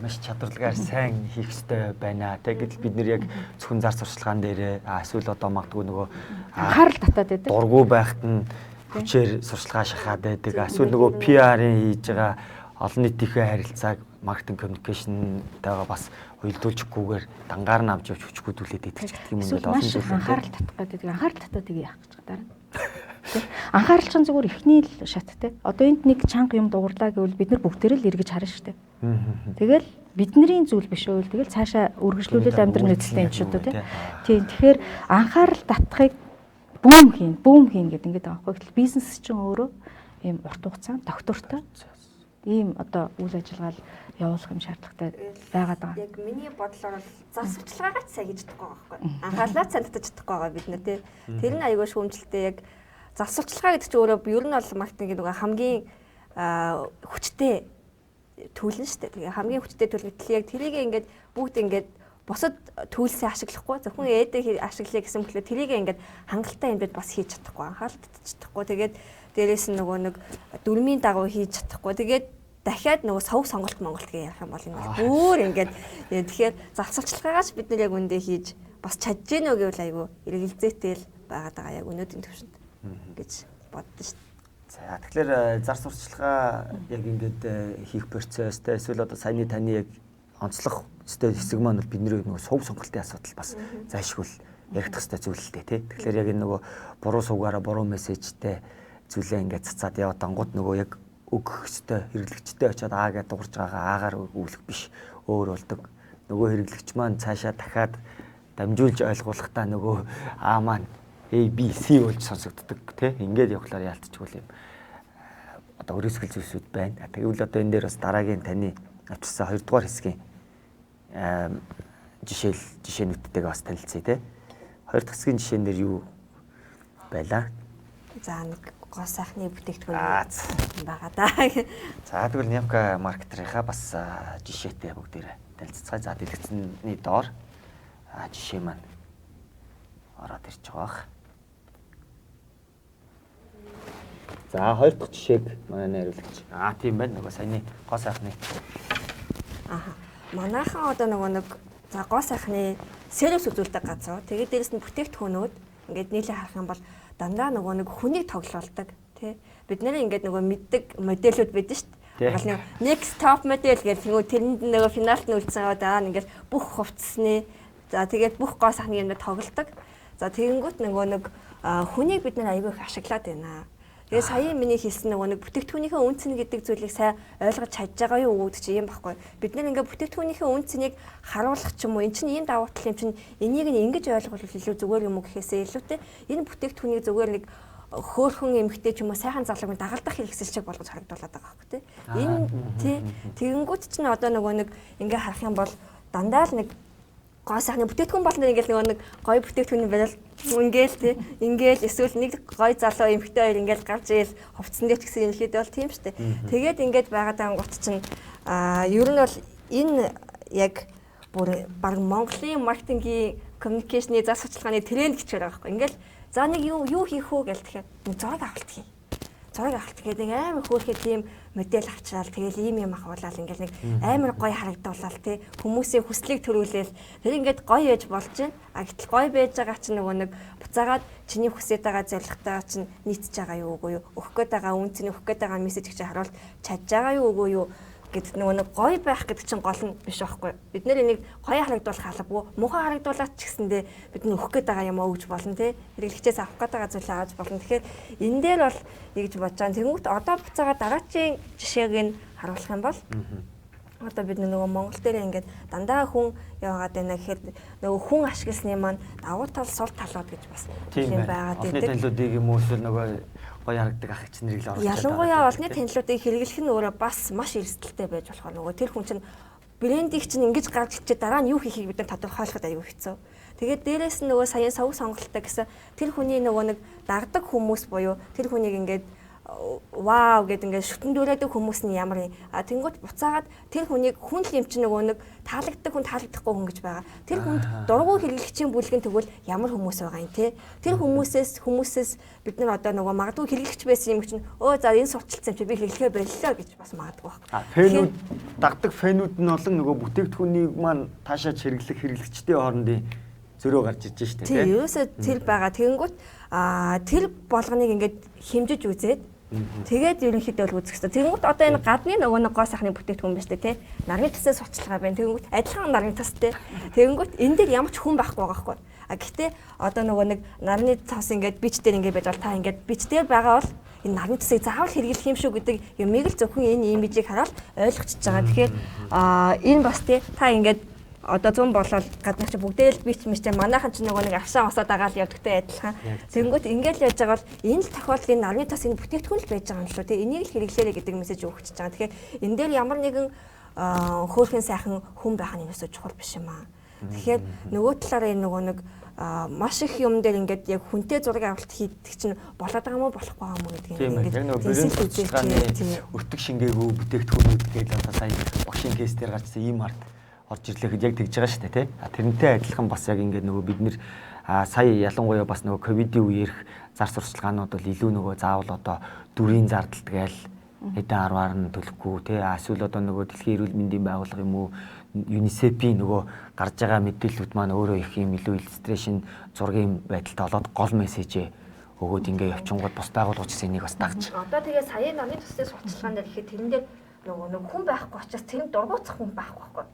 маш чадварлагаар сайн хийх ёстой байна. Тэ гэтэл бид нэр яг зөвхөн зар сурталчилгаан дээрээ эсвэл одоо магадгүй нөгөө анхаарал татаад байдаг. Дургу байхад нь Хүчээр сурчлагаа шахаад байдаг. Эсвэл нөгөө PR-ын хийж байгаа олон нийтийнхээ харилцааг маркетинг communication-тайгаа бас уялдуулчихгүйгээр дангаар нь авч явж хүчгүүдүүлээд идэх ч гэх юм ингээд олон зүйл анхаарал татах гэдэг. Анхаарал татаад тийг яах гэж байгаа дараа. Анхаарал чинь зүгээр эхний л шат те. Одоо энд нэг чанга юм дугарлаа гэвэл бид нар бүгдээрээ л эргэж харна шүү дээ. Тэгэл бидний зүйл биш үү? Тэгэл цаашаа үргэлжлүүлэл амьдрал нийтлэлтэй юм шүү дээ те. Тийм. Тэгэхээр анхаарал татахыг бүүм хийн, бүүм хийн гэдэг ингээд байгаа байхгүй. Гэтэл бизнес чинь өөрөө ийм урт хугацаанд доктортой ийм одоо үйл ажиллагаа явуулах юм шаардлагатай байгаад байгаа. Яг миний бодлоор бол засварчилгаагаа ч сайн хийж чадахгүй байгаа байхгүй. Анхаарлаа сайн татаж чадахгүй байгаа бид нэр тий. Тэр нь айгүй шүүмжлэлтэй яг засварчилгаа гэдэг чинь өөрөө ер нь бол маркетингийн нөгөө хамгийн хүчтэй төлнө шүү дээ. Тэгээ хамгийн хүчтэй төлөв гэтэл яг тэрийг ингээд бүгд ингээд бусад төлсөө ашиглахгүй зөвхөн ээдээ ашиглая гэсэн мэтлээ тэрийг ингээд хангалттай хэмжээд бас хийж чадахгүй анхаарал татаж чадахгүй тэгээд дээрээс нь нөгөө нэг дүрмийн дагуу хийж чадахгүй тэгээд дахиад нөгөө сов сонголт Монголт гэж ярих юм бол ингээд бүр ингээд тэгэхээр завсарчилгаагаач бид нар яг үндэ хийж бас чадж гэнэ үү гэвэл айгүй эргэлзээтэй л байгаад байгаа яг өнөөдрийн төвшөнд гэж боддоо шүү дээ. За тэгэхээр зар сурталчилгаа яг ингээд хийх процесстэй эсвэл одоо саяны таны яг онцлох өстой хэсэг маань бол бидний нөгөө сув сонголтын асуудал бас зайлшгүй яригдах ёстой зүйл л дээ тий. Тэгэхээр яг энэ нөгөө буруу сувгаараа буруу мессежтэй зүйлээ ингээд цацаад яваад ангууд нөгөө яг өгөх ёстой хэрэглэгчтэй очиод Аа гэдээ дуурж байгаагаа Аа-гаар өгүүлэх биш өөр болдог. Нөгөө хэрэглэгч маань цаашаа дахиад дамжуулж ойлгуулахдаа нөгөө Аа маань A B C болж сонсогддог тий. Ингээд явхлаар яалтчгүй юм одоо өрөөсгөл зүйлсүүд байна. Тэгвэл одоо энэ дээр бас дараагийн таны авчирсан 2 дугаар хэсгийн жишээнүүдтэйгээ бас танилцъя тий. 2 дахь хэсгийн жишээн дээр юу байлаа? За нэг гоо сайхны бүтээгдэхүүн байгаа да. За тэгвэл Нямка маркетерийнхаа бас жишээтэй бүгдээрээ танилцацгаая. За дэлгэцний доор жишээ маань ороод ирж байгаа бах. За 2 дахь жишээг манай найруулагч. Аа тийм байна. Нөгөө саяны гоо сайхны. Аха. Манайхан одоо нөгөө нэг за гоо сайхны сервис үзүүлдэг газар. Тэгээд дээрэс нь бүтээгдэхүүнүүд ингээд нийлээ харах юм бол дандаа нөгөө нэг хүнийг тоглоулдаг тий. Бид нэр ингээд нөгөө мэддэг модельүүд байдаг шүү дээ. Ингээл нэг next top model гэх нөгөө тэрэнд нөгөө финалт нь үлдсэн байгаа даа ингээл бүх хувцсны за тэгээд бүх гоо сайхны юмнууд тоглодог. За тэгэнгүүт нөгөө нэг хүнийг бид нэр аягүй их ашиглаад байна. Тэгээ сая миний хэлсэн нөгөө нэг бүтээгдэхүүнийхээ үн цэн гэдэг зүйлийг сайн ойлгож чадж байгаа юу гэдэг чинь юм баггүй. Бид нэр ингээ бүтээгдэхүүнийхээ үн цэнийг харуулах ч юм уу эн чинь ийм давуу тал юм чинь энийг нь ингэж ойлгох илүү зүгээр юм уу гэхээсээ илүүтэй энэ бүтээгдэхүүнийг зүгээр нэг хөөхөн эмэгтэй ч юм уу сайхан залууг дагалдах хэрэгсэл шиг болгож харагдуулаад байгаа байхгүй тий. Энэ тий тэгэнгүүт чинь одоо нөгөө нэг ингээ харах юм бол дандаа л нэг гоо сайхны бүтээгдэхүүн болно ингээл нөгөө нэг гоё бүтээгдэхүүн барил ингээл тий ингээл эсвэл нэг гоё залуу эмэгтэй хоёр ингээл гарч ирээл хувцсан дээр ч гэсэн ерөнхийдөө бол тийм шүү дээ. Тэгээд ингээд байгаад байгаа гут чинь ер нь бол энэ яг бүр баг Монголын маркетингийн коммуникашны зар сурталчилгааны тренд гэж байгаа байхгүй. Ингээл за нэг юу хийх үү гэл тэгэхээр нэг зураг авалт хий. Зураг авалт тэгээд нэг амар хөөрхөө тийм модель авчраал тэгэл ийм юм ахуулаад ингээл нэг амар гоё харагдуулаад тий хүмүүсийн хүслийг төрүүлээл тэр ингээд гоё яж болж байна. А гэтэл гоё байж байгаа чинь нөгөө нэг буцаагаад чиний хүсэж байгаа зорилготойгоо чинь нийцэж байгаа юу үгүй юу? Өгөх гээд байгаа үн цэний өгөх гээд байгаа мессеж гэж харуул чадж байгаа юу үгүй юу? Гэдэг нөгөө нэг гоё байх гэдэг чинь гол нь биш байхгүй. Бид нэр энийг гоё харагдуулах албагүй, муухай харагдуулаад ч гэсэндээ бид нар өгөх гээд байгаа юм өгж болно тий. Хэрэглэгчээс авах гээд байгаа зүйлээ авч болно. Тэгэхээр энэ дээр бол ингэж бодож байгаа. Тэнгүүт одоо буцаага дараачийн жишээг нь харуулах юм бол одоо бид нөгөө Монгол дээр ингээд дандаа хүн яваад байна гэхээр нөгөө хүн ашигласны маань давуу тал сул талууд гэж бас тийм байгаад байдаг. Олонний танилуудыг юм уу эсвэл нөгөө гоё харагдаг ах ич нарыг л оруулж байгаа. Ялангуяа олонний танилуудыг хэрэглэх нь өөрөө бас маш эрсдэлтэй байж болохоор нөгөө тэр хүн чинь брендийг чинь ингэж гарч ирчээ дараа нь юу хийхийг бид нар тодорхойлоход аюу хэцүү. Тэгээд дээрэс нь нөгөө саяын сувг сонголттой гэсэн тэр хүний нөгөө нэг дагдаг хүмүүс буюу тэр хүнийг ингээд вау гэд ингээд шүтэн дүүрээдэг хүмүүс нь ямар юм. А тэнгуут буцаагаад тэр хүнийг хүн л юм чинь нөгөө нэг таалагддаг хүн таалагдахгүй хүн гэж байгаа. Тэр хүнд дургу хэрэглэгчийн бүлгэн тэгвэл ямар хүмүүс байгаа юм те. Тэр хүмүүсээс бид нар одоо нөгөө магадгүй хэрэглэгч байсан юм чинь өө за энэ сурталчилсан юм чи би хэрэглэхээ боллоо гэж бас магадгүй баг. А фэнүүд дагдаг фэнүүд нь болон нөгөө бүтээгдэхүүнийг маань таашааж хэрэглэх хэрэглэгчдийн хоорондын зөрөө гарч иж штэ тий. Тийм ерөөсөө тэр байгаа. Тэгэнгүүт тэр болгоныг ингээд хэмжиж үзээд тэгээд ерөнхийдөө л үзэх хэрэгтэй. Тэгэнгүүт одоо энэ гадны нөгөө нэг гоо сайхны бүтээгдэхүүн байна штэ тий. Нарны төсөө сурталчилгаа байна. Тэгэнгүүт адилхан нарны тос тий. Тэгэнгүүт энэ дээр ямар ч хүн байхгүй байгаа хгүй. А гэхдээ одоо нөгөө нэг нарны тос ингээд бич дээр ингээд байж бол та ингээд бич дээр байгаа бол энэ нарны төсийг заавал хэрэглэх юм шүү гэдэг юмыг л зөвхөн энэ имижийг хараад ойлгочихж байгаа. Тэгэхээр энэ бас тий та ингээд одоо 100 болоод гаднах чи бүгдээ л бич мичтэй манайхан ч нөгөө нэг авшаа осоод дагаал явдагтай адилхан. Тэгэнгүүт ингээд л яаж байгаа бол энэ л тохиолдол энэ нарны тос энэ бүтээгдэхүүн л байж байгаа юм шүү тий. Энийг л хэрэглээрэй гэдэг мессеж өгч байгаа. Тэгэхээр энэ дээр ямар нэгэн хөөрхөн сайхан хүн байх нь ерөөсөө чухал биш юм аа. Тэгэхээр нөгөө талаараа энэ нөгөө нэг маш их юм дээр ингээд яг хүнтэй зураг авалт хийдэг чинь болоод байгаа юм уу болохгүй байгаа юм уу гэдэг юм ингээд яг нөгөө брэнд сурталчилгааны өртөг шингээгүй бүтээгдэхүүнүүд гэдэг одоо сая багшийн кейс дээр гарчсан ийм арт орж ирлээ гэхэд яг тэгж байгаа шүү дээ тий. Тэрнтэй адилхан бас яг ингээд нөгөө бид нэр сая ялангуяа бас нөгөө ковидын үеэрх зар сурталчилгаанууд бол илүү нөгөө заавал одоо дүрийн зардалт гээл хэдэн арваар нь төлөхгүй тий. Эсвэл одоо нөгөө дэлхийн эрүүл мэндийн байгууллага юм уу UNICEF-ийн нөгөө гарч байгаа мэдээллүүд маань өөрөө их юм илүү иллюстрашн зургийн байдалтай болоод гол мессежээ өгөөд ингээ явчингууд бус байгууллагч гэсэн энийг бас дагж. Одоо тэгээ сая нарны төслийн сурталчилгаан дээр гэхэд тэрэн дээр нөгөө нэг хүн байхгүй учраас тэр дургуутсах хүн байхгүй байхгүй.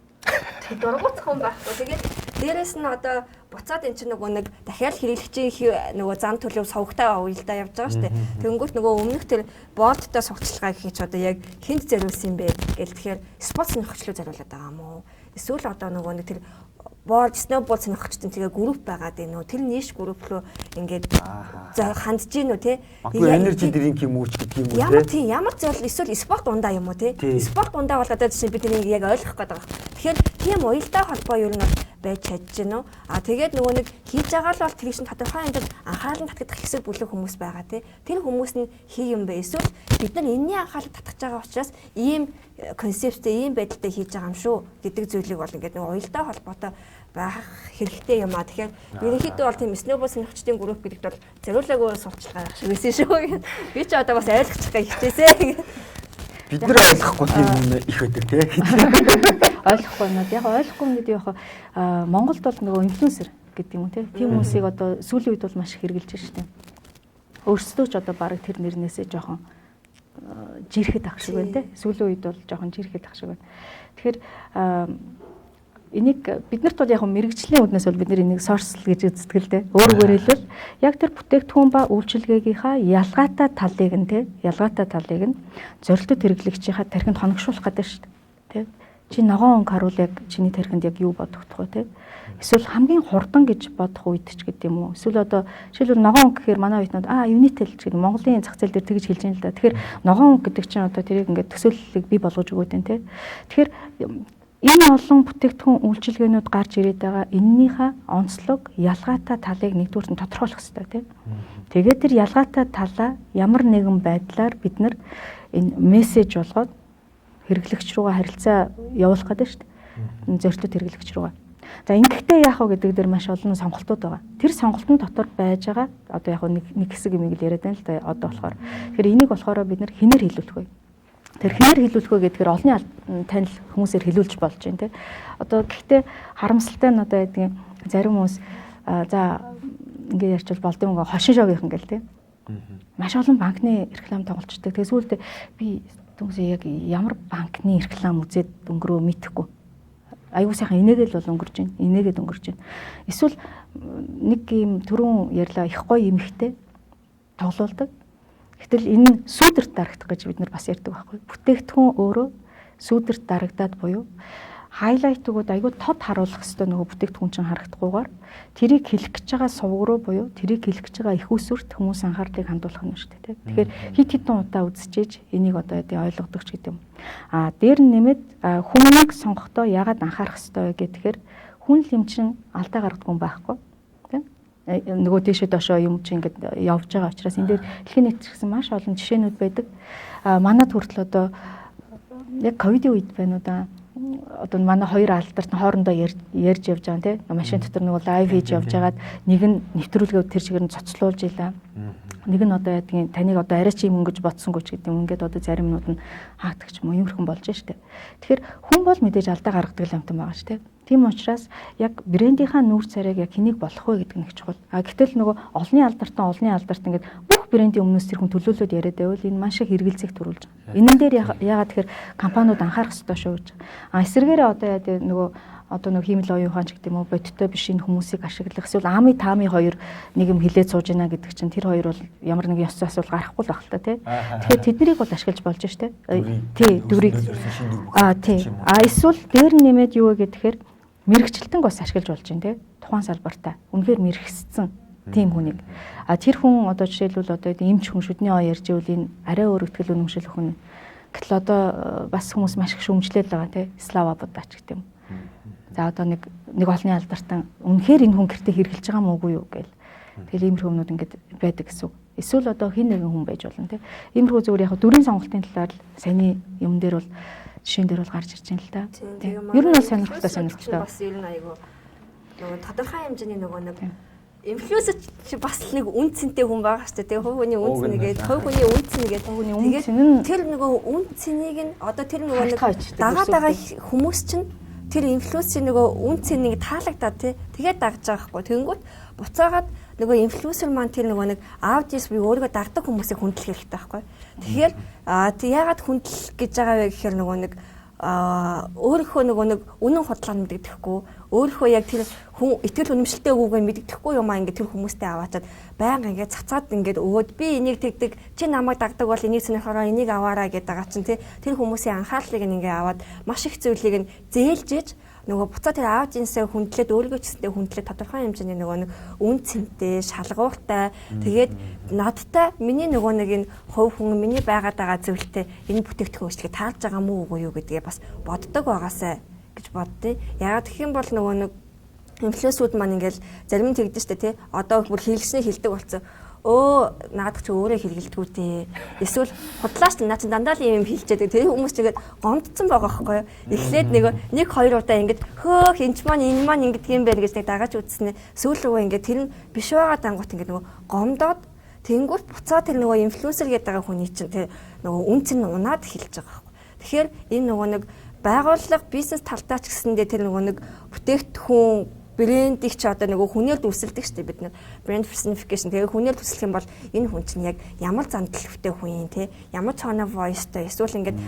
Тэр дургуутсах хүн байхгүй. Тэгээд дээрэс нь одоо буцаад эн чинь нөгөө нэг дахиад хэрэглэгчийн нөгөө зам төлөв сувгтай уялдаа явж байгаа шүү дээ. Тэгэнгүүт нөгөө өмнөх тэр боолдтой сурталчилгаа гэхий ч одоо яг хүнд зориулсан юм бэ гэл тэгэхээр спорт сонирхогчлоо зориулаад байгаа юм уу? Эсвэл одоо нөгөө нэг тэр боол сноубол сонирхогчдын тэгээ групп байгаад байна уу? Тэр ниш групп руу ингээд хандж гин үү те? Энержи дринк юм уу ч гэдэг юм уу те? Ямар тийм ямар зорил эсвэл спорт ундаа юм уу те? Спорт ундаа бол одоо жишээ бид нэг яг ойлгох гээд байгаа. Тэгэхээр тийм уялдаа холбоо юу нь бол байж чадж гин үү? А тэгээд нөгөө нэг хийж байгаа л бол тэр чинь тодорхой хэмжээнд анхаарал нь татгах хэсэг бүлэг хүмүүс байгаа те? Тэр хүмүүс нь хий юм бэ? Эсвэл бид нар энэний анхаарал татгах байгаа учраас ийм концепттэй ийм байдалтай хийж байгаа юм шүү гэдэг зүйлийг бол ингээд нөгөө уялдаа холбоотой байх хэрэгтэй юм а. Тэгэхээр ерөнхийдөө бол тийм сноубол сонирхчдын групп гэдэгт бол зориулаагүй сурталчилгаа байх шиг байсан шүү. Би ч одоо бас ойлгочих гэж хичээсэ. Бид нар ойлгохгүй тийм юм их байдаг тий. Ойлгохгүй юм. Яг ойлгохгүй юм гэдэг яг Монголд бол нөгөө инфлюенсер гэдэг юм уу тий. Тийм хүмүүсийг одоо сүүлийн үед бол маш их хэрэгжилж байна шүү дээ. Өөрсдөө ч одоо бараг тэр нэрнээсээ жоохон жирэхэд ах шиг байна тий. Сүүлийн үед бол жоохон жирэхэд ах шиг байна. Тэгэхээр энийг биднэрт бол яг мэрэгжлийн үднээс бол бид нар энийг сорсл гэж үздэг л дээ. Өөрөөр хэлбэл яг тэр бүтээгдэхүүн ба үйлчилгээгийнхаа ялгаатай талыг нь тий, ялгаатай талыг нь зорилттой хэрэглэгчийнхаа тархинд хоногшуулах гэдэг шүү дээ. Тий. Чи ногоон өнгө харуул яг чиний тархинд яг юу бодогдох вэ тий? Эсвэл хамгийн хурдан гэж бодох үед ч гэдэг юм уу? Эсвэл одоо жишээлбэл ногоон өнгө гэхээр манай оюутнууд Unitel ч гэдэг Монголын зах зээл дээр тэгж хэлж байна л да. Тэгэхээр ногоон өнгө гэдэг чинь одоо тэрийг ингээд төсөөллийг бий болгож өгөөд байна тий. Тэгэхээр энэ олон бүтээгдэхүүн үйлчилгээнүүд гарч ирээд байгаа эннийхээ онцлог ялгаатай талыг нэгдүгээр нь тодорхойлох хэрэгтэй тийм. Тэгээд тэр ялгаатай талаа ямар нэгэн байдлаар бид нар энэ мессеж болгоод хэрэглэгч рүүгээ харилцаа явуулах гэдэг шүү дээ. Зорилттой хэрэглэгч рүүгээ. За ингэхдээ яах вэ гэдэг дээр маш олон сонголтууд байгаа. Тэр сонголтын дотор байж байгаа одоо яг нэг хэсэг юмыг л яриад байна л да одоо болохоор. Тэгэхээр энийг болохоор бид нар хинээр хилүүлэх вэ? Тэр хинээр хилүүлэх вэ гэдгээр олонний танил хүмүүсээр хилүүлж болж байна те. Одоо гэхдээ харамсалтай нь одоо байдгийн зарим хүмүүс за ингэ ярьчвал болд юм хошин шогийнхан гэл те. Маш олон банкны реклам тоглолцдог. Тэгээ сүүлдээ би түнсээ яг ямар банкны реклам үзээд өнгөрөө мэдэхгүй. Аюу сайхан инээгээл бол өнгөрч байна. Инээгээд өнгөрч байна. Эсвэл нэг юм түрүүн ярьлаа их гоё эмхтэй тоглоулдаг. Гэтэл энэ нь сүүдэрт дарагдах гэж бид нар бас ярьдаг байхгүй. Бүтээгдэхүүн өөрөө сүүдэрт дарагдаад буюу хайлайт өгөөд айгүй тод харуулах хэвээр нөгөө бүтээгдэхүүн чинь харагдахгүйгээр тэрийг хэлэх гэж байгаа сувг руу буюу тэрийг хэлэх гэж байгаа их усүрт хүмүүс анхаарлыг хандуулах нь шүү дээ. Тэгэхээр хит хитэн удаа үзчихээж энийг одоо ойлгодог ч гэдэг юм. А дээр нь нэмээд хүмүүнийг сонгохдоо яагаад анхаарах хэвээр вэ гэхээр хүн л юм чинь алдаа гаргадаг юм байхгүй. Нөгөө тийшээ доошоо юм чи ингээд явж байгаа учраас энэ дээр дэлхийн нийт гэсэн маш олон жишээнүүд байдаг. А манад хүртэл одоо яг ковидын үед байна уу да. Одоо манай хоёр алдарт хоорондоо ярьж явж байгаа тийм машин дотор нөгөө лайв хийж явж байгаад нэг нь нэвтрүүлгээ тэр чигээр нь цоцлуулж илаа. Нэг нь одоо яадгийн таныг одоо арай чи юм өнгөж бодсонгүй ч гэдэг юм ингээд одоо зарим юмнууд нь хаагдах ч юм уу иймэрхэн болж штэ. Тэгэхээр хүн бол мэдээж алдаа гаргадаг л юмтан байгаа штэ. Тийм учраас яг брендийнхаа нүүр царайг яг хэнийг болох вэ гэдэг нь их чухал. А гэтэл нөгөө олонний алдартан ингээд бүх брендийн өмнөөс тэр хүн төлөөлөөд яриад байвал энэ маш их хэрэгэлзэх төрүүлж байгаа. Энэн дээр яагаад тэгэхээр компаниуд анхаарах ёстой шүү гэж. А эсвэргээрээ одоо яа нөгөө одоо нэг хиймэл оюун ухаан ч гэдэг юм уу бодиттой биш энэ хүмүүсийг ашиглах эсвэл ами таами хоёр нэг юм хилээд сууж ийна гэдэг чинь тэр хоёр бол ямар нэгэн ёс зүйн асуудал гарахгүй л байх л та тий. Тэгэхээр тэднийг бол ашиглаж болж штэ. Тий, дүрийг аа тий. А эсвэл дээр нь нэмээд юу вэ гэхээр мэрэгчлэлтэнг бас ашиглаж болж байна тий. Тухайн салбартаа үнэхээр мэрэгссэн тийм хүнийг. А тэр хүн одоо жишээлбэл одоо эмч хүн шүдний ой ярьж ивэл энэ арай өөр ихтгэл үнэмшил хүн. Гэтэл одоо бас хүмүүс маш их шүүмжлээл байгаа тий. Слава Будда ч гэдэг юм. За одоо нэг олонний алдартан үнэхээр энэ хүн гэртээ хэрглэж байгаа мó үгүй юу гээл. Тэгэл иймэрхүү юмнууд ингээд байдаг гэсэн үг. Эсвэл одоо хин нэгэн хүн байж болно тий. Иймэрхүү зүгээр яг дүрийн сонголтын талаар л саяны юм дээр бол жишээн дээр бол гарч ирж байна л да. Ер нь бол сонирхолтой. Бас ер нь айгүй нөгөө тодорхой хэмжээний нөгөө нэг инфлюенсер чи бас л нэг үн цэнтэй хүн байгаа шүү дээ. Хувь хүний үн цэнийгээд хувь хүний үн цэнийгээд тэгээд тэр нөгөө үн цэнийг нь одоо тэр нөгөө нэг дагаа хүмүүс чинь тэр инфлюенсерийн нөгөө үн цэнийг таалагдаад тий тэгээд дагж байгаа хгүй. Тэнгүүт буцаагаад нөгөө инфлюенсер маань тэр нөгөө нэг аудиенс буюу өөрийгөө дагдаг хүмүүсийг хүндлэх хэрэгтэй байхгүй. Тэгэхээр яагаад хүндлэх гэж байгаа вэ гэхээр нөгөө нэг өөрийнхөө нөгөө нэг үнэн худлаа мэддэхгүй, өөрийнхөө яг тэр хүн итгэл үнэмшилтэй үгүйг мэддэхгүй юм аа ингээд тэр хүмүүстэй аваачаад байнга ингээд цацаад ингээд өгөөд би энийг тэгдэг, чи намайг дагдаг бол энийг сонирхороо, энийг аваараа гэдэг байгаа чинь тий тэр хүмүүсийн анхаарлыг ингээд аваад маш их зүйлийг нь зээлж иж нөгөө буцаа тэр аудиенсээ хүндлээд өөрийгөө ч гэсэндээ хүндлээд тодорхой хэмжээний нөгөө нэг үн цэнтэй, шалгууртай тэгээд надтай миний нөгөө нэг энэ хувь хүн миний байгаад байгаа зүйлтэй энэ бүтээгдэхүүн үйлчлэгээ таалж байгаа мó үгүй юу гэдгээ бас боддог байгаасай гэж боддیں۔ Яагаад гэх юм бол нөгөө нэг инфлюенсүүд маань ингээл зарим нь тэгдэж штэ тий. Одоо бүр хэрэглэсний хилдэг болсон. Өө наадах чи өөрөө хэрэгэлдэггүй дээ. Эсвэл худлаач наа чи дандаа л юм хэлчихэд тэр хүмүүс чигээд гомдсон байгаа байхгүй юу? Эхлээд нэг хоёр удаа ингээд хөөх энэ ч маань энэ маань ингэдэг юм байна гэж нэг дагааж үзснэ. Сүүл рүү ингээд тэр нь биш байгаа дангуут ингээд нөгөө гомдоод тэнгуут буцаа тэр нөгөө инфлюенсер гэдэг байгаа хүний чинь тэр нөгөө үнц нь унаад эхэлж байгаа байхгүй. Тэгэхээр энэ нөгөө нэг байгууллага бизнес талдаа ч гэсэндээ тэр нөгөө нэг бүтээгдэхүүн брендийг ч одоо нөгөө хүнээр дүрсэлдэг шүү дээ бид нар брэнд personification. Тэгээ хүнээр дүрслэх юм бол энэ хүн чинь яг ямар зан төлөвтэй хүн юм те, ямар tone of voice-той эсвэл ингээд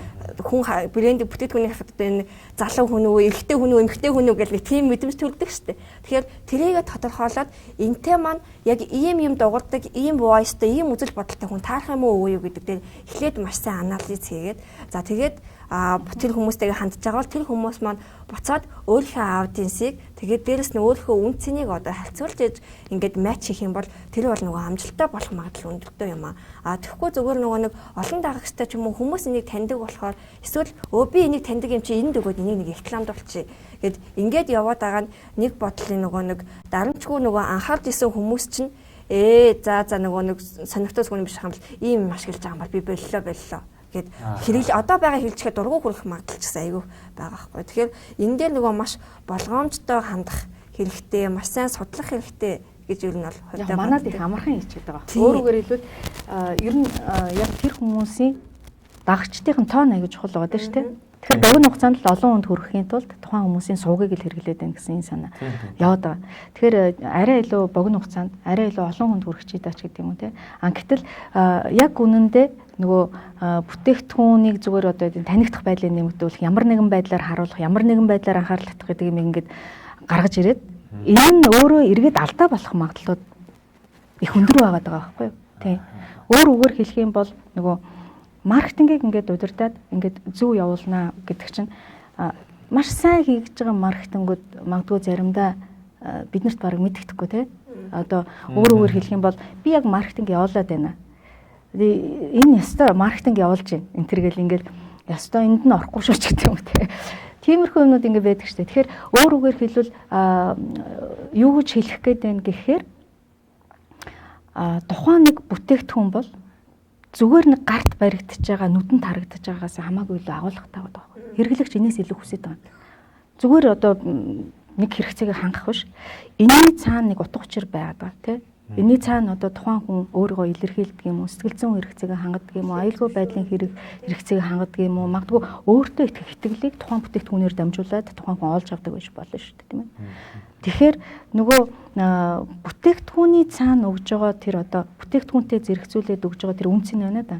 хүн брэнд бүтээгдэхүүний хавьд энэ залуу хүн үү, эрэгтэй хүн үү, эмэгтэй хүн үү гэх нэг тийм мэдрэмж төрдөг шүү дээ. Тэгэхээр тэрийгэ тодорхойлоод энтэй маань яг ийм юм дуурдаг, ийм voice-той, ийм үзэл бодолтой хүн таарах юм уу үгүй юу гэдэг дээр эхлээд маш сайн анализ хийгээд за тэгээд тэр хүмүүстэйгээ хандж байгаа бол тэр хүмүүс маань буцаад өөрийнхөө аудиенсийг тэгээд дээрэс нь өөрийнхөө үн цэнийг одоо харьцуулж иж ингээд матч хийх юм бол тэр бол нөгөө амжилттай болох магадлал өндөртэй юм аа. А тэгэхгүй зүгээр нөгөө нэг олон дагагчтай ч юм уу хүмүүс энийг таньдаг болохоор эсвэл өө би энийг таньдаг юм чи энд өгөөд энийг нэг рекламдуулчих гэд ингээд яваад байгаа нь нэг бодлын нөгөө нэг дарамтгүй нөгөө анхаарч исэн хүмүүс чинь за нөгөө нэг сонирхтой зүйл биш юм бол ийм юм ашиглаж байгаа юм бол би боллоо гэд хэрэгэл одоо байгаа хэрэглэхэд дургу хүрэх магадлал ч гэсэн айгүй байгаа байхгүй. Тэгэхээр энэ дээр нөгөө маш болгоомжтой хандах хэрэгтэй, маш сайн судлах хэрэгтэй гэж ер нь бол хувьдаа манад их амархан хийчихэд байгаа. Өөр үгээр хэлбэл ер нь яг тэр хүмүүсийн дагагчдын тоон айгүй чухал байгаа даа шүү дээ. Тэгэхээр богино хугацаанд л олон хүнд хүрэхийн тулд тухайн хүмүүсийн сувгийг л хэрэглээд байна гэсэн энэ санаа яваад байгаа. Тэгэхээр арай илүү богино хугацаанд арай илүү олон хүнд хүрэх чийдаач гэдэг юм уу те. А гэтэл яг үнэндээ нөгөө бүтээгдэхүүнийг зүгээр одоо танигдах байдлыг нэмэгдүүлэх, ямар нэгэн байдлаар харуулах, ямар нэгэн байдлаар анхаарал татах гэдэг юм ингээд гаргаж ирээд энэ нь өөрөө эргээд алдаа болох магадлалууд их өндөр байгаад байгаа байхгүй юу? Тийм. Өөр үгээр хэлэх юм бол нөгөө маркетингийг ингээд удирдаад ингээд зөв явуулнаа гэдэг чинь маш сайн хийж байгаа маркетингүүд магадгүй заримдаа биднэрт бараг мэддэхгүй те. Одоо өөр үгээр хэлэх юм бол би яг маркетинг явуулаад байна. Энэ ёстой маркетинг явуулж байна. Энэ тэргээл ингээд ёстой энд нь орохгүй шүү ч гэдэг юм те. Тиймэрхүү юмнууд ингээд байдаг штэ. Тэгэхээр өөр үгээр хэлбэл юу гэж хэлэх гээд байна гэхээр тухайн нэг бүтээгдэхүүн бол зүгээр нэг гарт баригдаж байгаа, нүдэнд харагдаж байгаагаас хамаагүй илүү агуулгатай байгаа байхгүй. Хэрэглэгч энэс илүү хүсэж байгаа. Зүгээр одоо нэг хэрэгцээгээ хангах биш. Энэний цаана нэг утга учир байгаад байгаа тий. Энэний цаана одоо тухайн хүн өөрийгөө илэрхийлдэг юм уу, сэтгэл зүйн хэрэгцээгээ хангадаг юм уу, аюулгүй байдлын хэрэгцээг хангадаг юм уу, магадгүй өөртөө итгэх итгэлийг тухайн бүтээгдэхүүнээр дамжуулаад тухайн хүн олж авдаг байж болно шүү дээ, тийм ээ. Тэгэхээр нөгөө бүтээгдэхүүний цаана өгж байгаа тэр одоо бүтээгдэхүүнтэй зэрэгцүүлээд өгж байгаа тэр үнц нь байна да.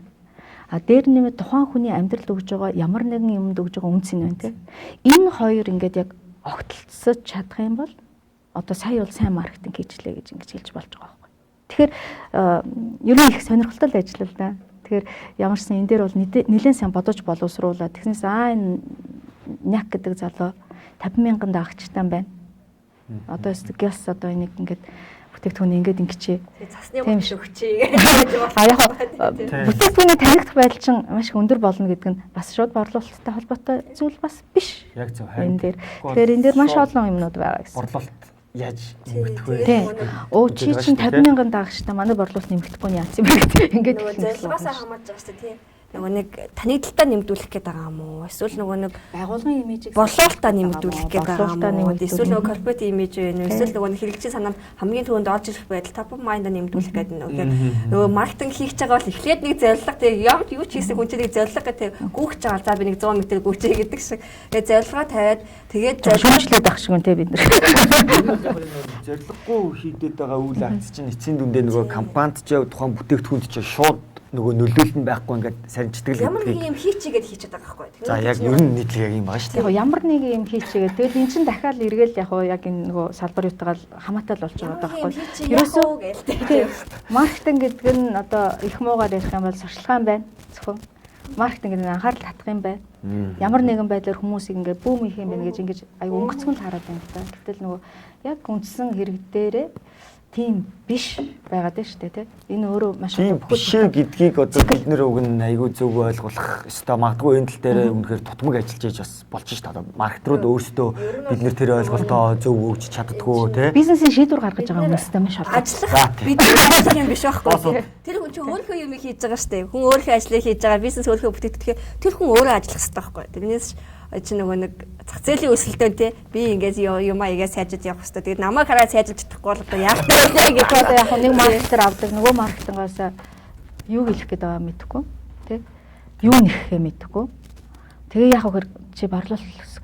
А дээр нэмээд тухайн хүний амьдралд өгж байгаа ямар нэгэн юмд өгж байгаа үнц нь байна тийм. Энэ хоёр ингээд яг огтлцож чадах юм бол одоо сая бол сайн маркетинг хийчлээ гэж ингэж хэлж болж байгаа байхгүй. Тэгэхээр ер нь их сонирхолтой л ажил л да. Тэгэхээр ямар ч сан энэ дээр бол нэлээд сайн бодож боловсруулаад тэгснээс энэ няк гэдэг залуу 50 мянган дагагчтай байна. Одоо гяс одоо энийг ингээд бүтээгдэхүүн ингээд ингэчээ. Цасны мөч өгчээ гэж байна. А яг бүтээгдэхүүний танигдах байдал чинь маш их өндөр болно гэдэг нь бас шууд борлуулалттай холбоотой зүйл бас биш. Яг зөв. Энэ дээр. Тэгэхээр энэ дээр маш олон юмнууд байгаа гэсэн. Борлуулалт яаж нэмэгдэх вэ? Өө чи чинь 50 мянган дагагчтай манай борлуулалт нэмэгдэхгүй нь яасан юм бэ гэдэг ингээд нөгөө зорилгоосоо хамаарч байгаа шүү дээ тий. Нөгөө нэг танигдaltaа нэмэгдүүлэх гээд байгаа юм уу? Эсвэл нөгөө нэг байгууллагын имижийг борлуулалтаа нэмэгдүүлэх гээд байгаа юм уу? Эсвэл нөгөө корпорат имиж вэ? Эсвэл нөгөө нэг хэрэглэгчийн санаанд хамгийн түрүүнд орж ирэх байдал top of mind-а нэмэгдүүлэх гээд нөгөө нөгөө маркетинг хийж байгаа бол эхлээд нэг зорилго тэг юм юу ч хийсэн хүн чинь нэг зорилго гэдэг гүйх байгаа. За би нэг 100 м гүйчээ гэдэг шиг. Тэгээ зорилгоо тавиад тэгээд шүүмжлээд ах шиг үнтэй бид нар. Зорилгогүй хийгдээд байгаа үйл акц чинь эцсийн дүндээ нөгөө компанид ч тухайн бүтээгдэхүүнд ч шууд нөгөө нөлөөлөл нь байхгүй ингээд сарничдаг л ямар нэг юм хийчигээд хийчихэд байгаа байхгүй. За яг ер нь нийтлэг яг юм байгаа шүү дээ. Яг ямар нэг юм хийчигээд тэгэл эн чинь дахиад эргээл яг яг энэ нөгөө салбар юутайгаа хамаатай л болж байгаа байхгүй. Ерөөсөө маркетинг гэдэг нь одоо их муугаар ярих юм бол сурчлагын байна. Зөвхөн маркетинг гэдэг нь анхаарал татах юм байна. Ямар нэгэн байдлаар хүмүүсийг ингээд бүүм хийх юм байна гэж ингэж аюу өнгөцгөн л хараад байна л да. Гэтэл нөгөө яг үндсэн хэрэг дээрээ тийм биш байгаад байна шүү дээ тий. Энэ өөрөө маш тийм биш гэдгийг одоо бид нэр уг нь айгүй зөв ойлгох ёстой. Магадгүй энэ тал дээр үнэхээр тутмаг ажиллаж яж бас болж шүү дээ. Одоо маркетрууд өөрсдөө бид нэр тэр ойлголтоо зөв өгч чаддггүй тий. Бизнесийн шийдвэр гаргаж байгаа хүмүүстэй маш холбоотой. Ажиллах бид ажиллах юм биш байхгүй. Тэр хүн чинь өөрийнхөө юмыг хийж байгаа шүү дээ. Хүн өөрийнхөө ажлыг хийж байгаа, бизнес өөрийнхөө бүтээгдэхүүн тэр хүн өөрөө ажиллах ёстой байхгүй. Тэрнээс чи нөгөө нэг зах зээлийн өсөлтөө тий би ингээд юмаа игээ сайжиж явах хэрэгтэй. Тэгээд намайг хараад сайжилж чадахгүй бол одоо яах вэ гэж одоо яг нэг маркетер авдаг, нөгөө маркетингоос юу хэлэх гээд байгаа мэдэхгүй тий. Юу нэхээ мэдэхгүй. Тэгээ яг хөр чи борлуулалт гэсэн.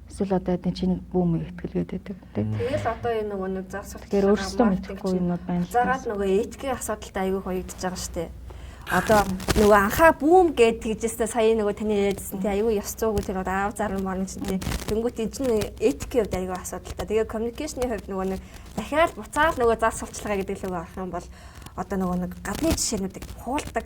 Эсвэл одоо энэ чи нэг бүүм итгэлгээд байдаг тий. Тэгэл одоо энэ нөгөө нэг зар суртал тэр өөрсдөө мэдэхгүй юмнууд байна. Заагаад нөгөө этикийн асуудалтай айгүй хоёрдож байгаа шүү дээ. Одоо нөгөө анхаа бүүм гээд тэгжээсээ сая нөгөө таны яриадсэн тий айгүй ёс зүйгүй тэр аав заран марн чинь тий. Тэнгүүт энэ чинь этикийн хувьд айгүй асуудалтай. Тэгээ коммуникашны хувьд нөгөө нэг дахиад буцаал нөгөө зар сурталчилгаа гэдэг лүг орох юм бол одоо нөгөө нэг гадны жишээнүүдийг хуулдаг.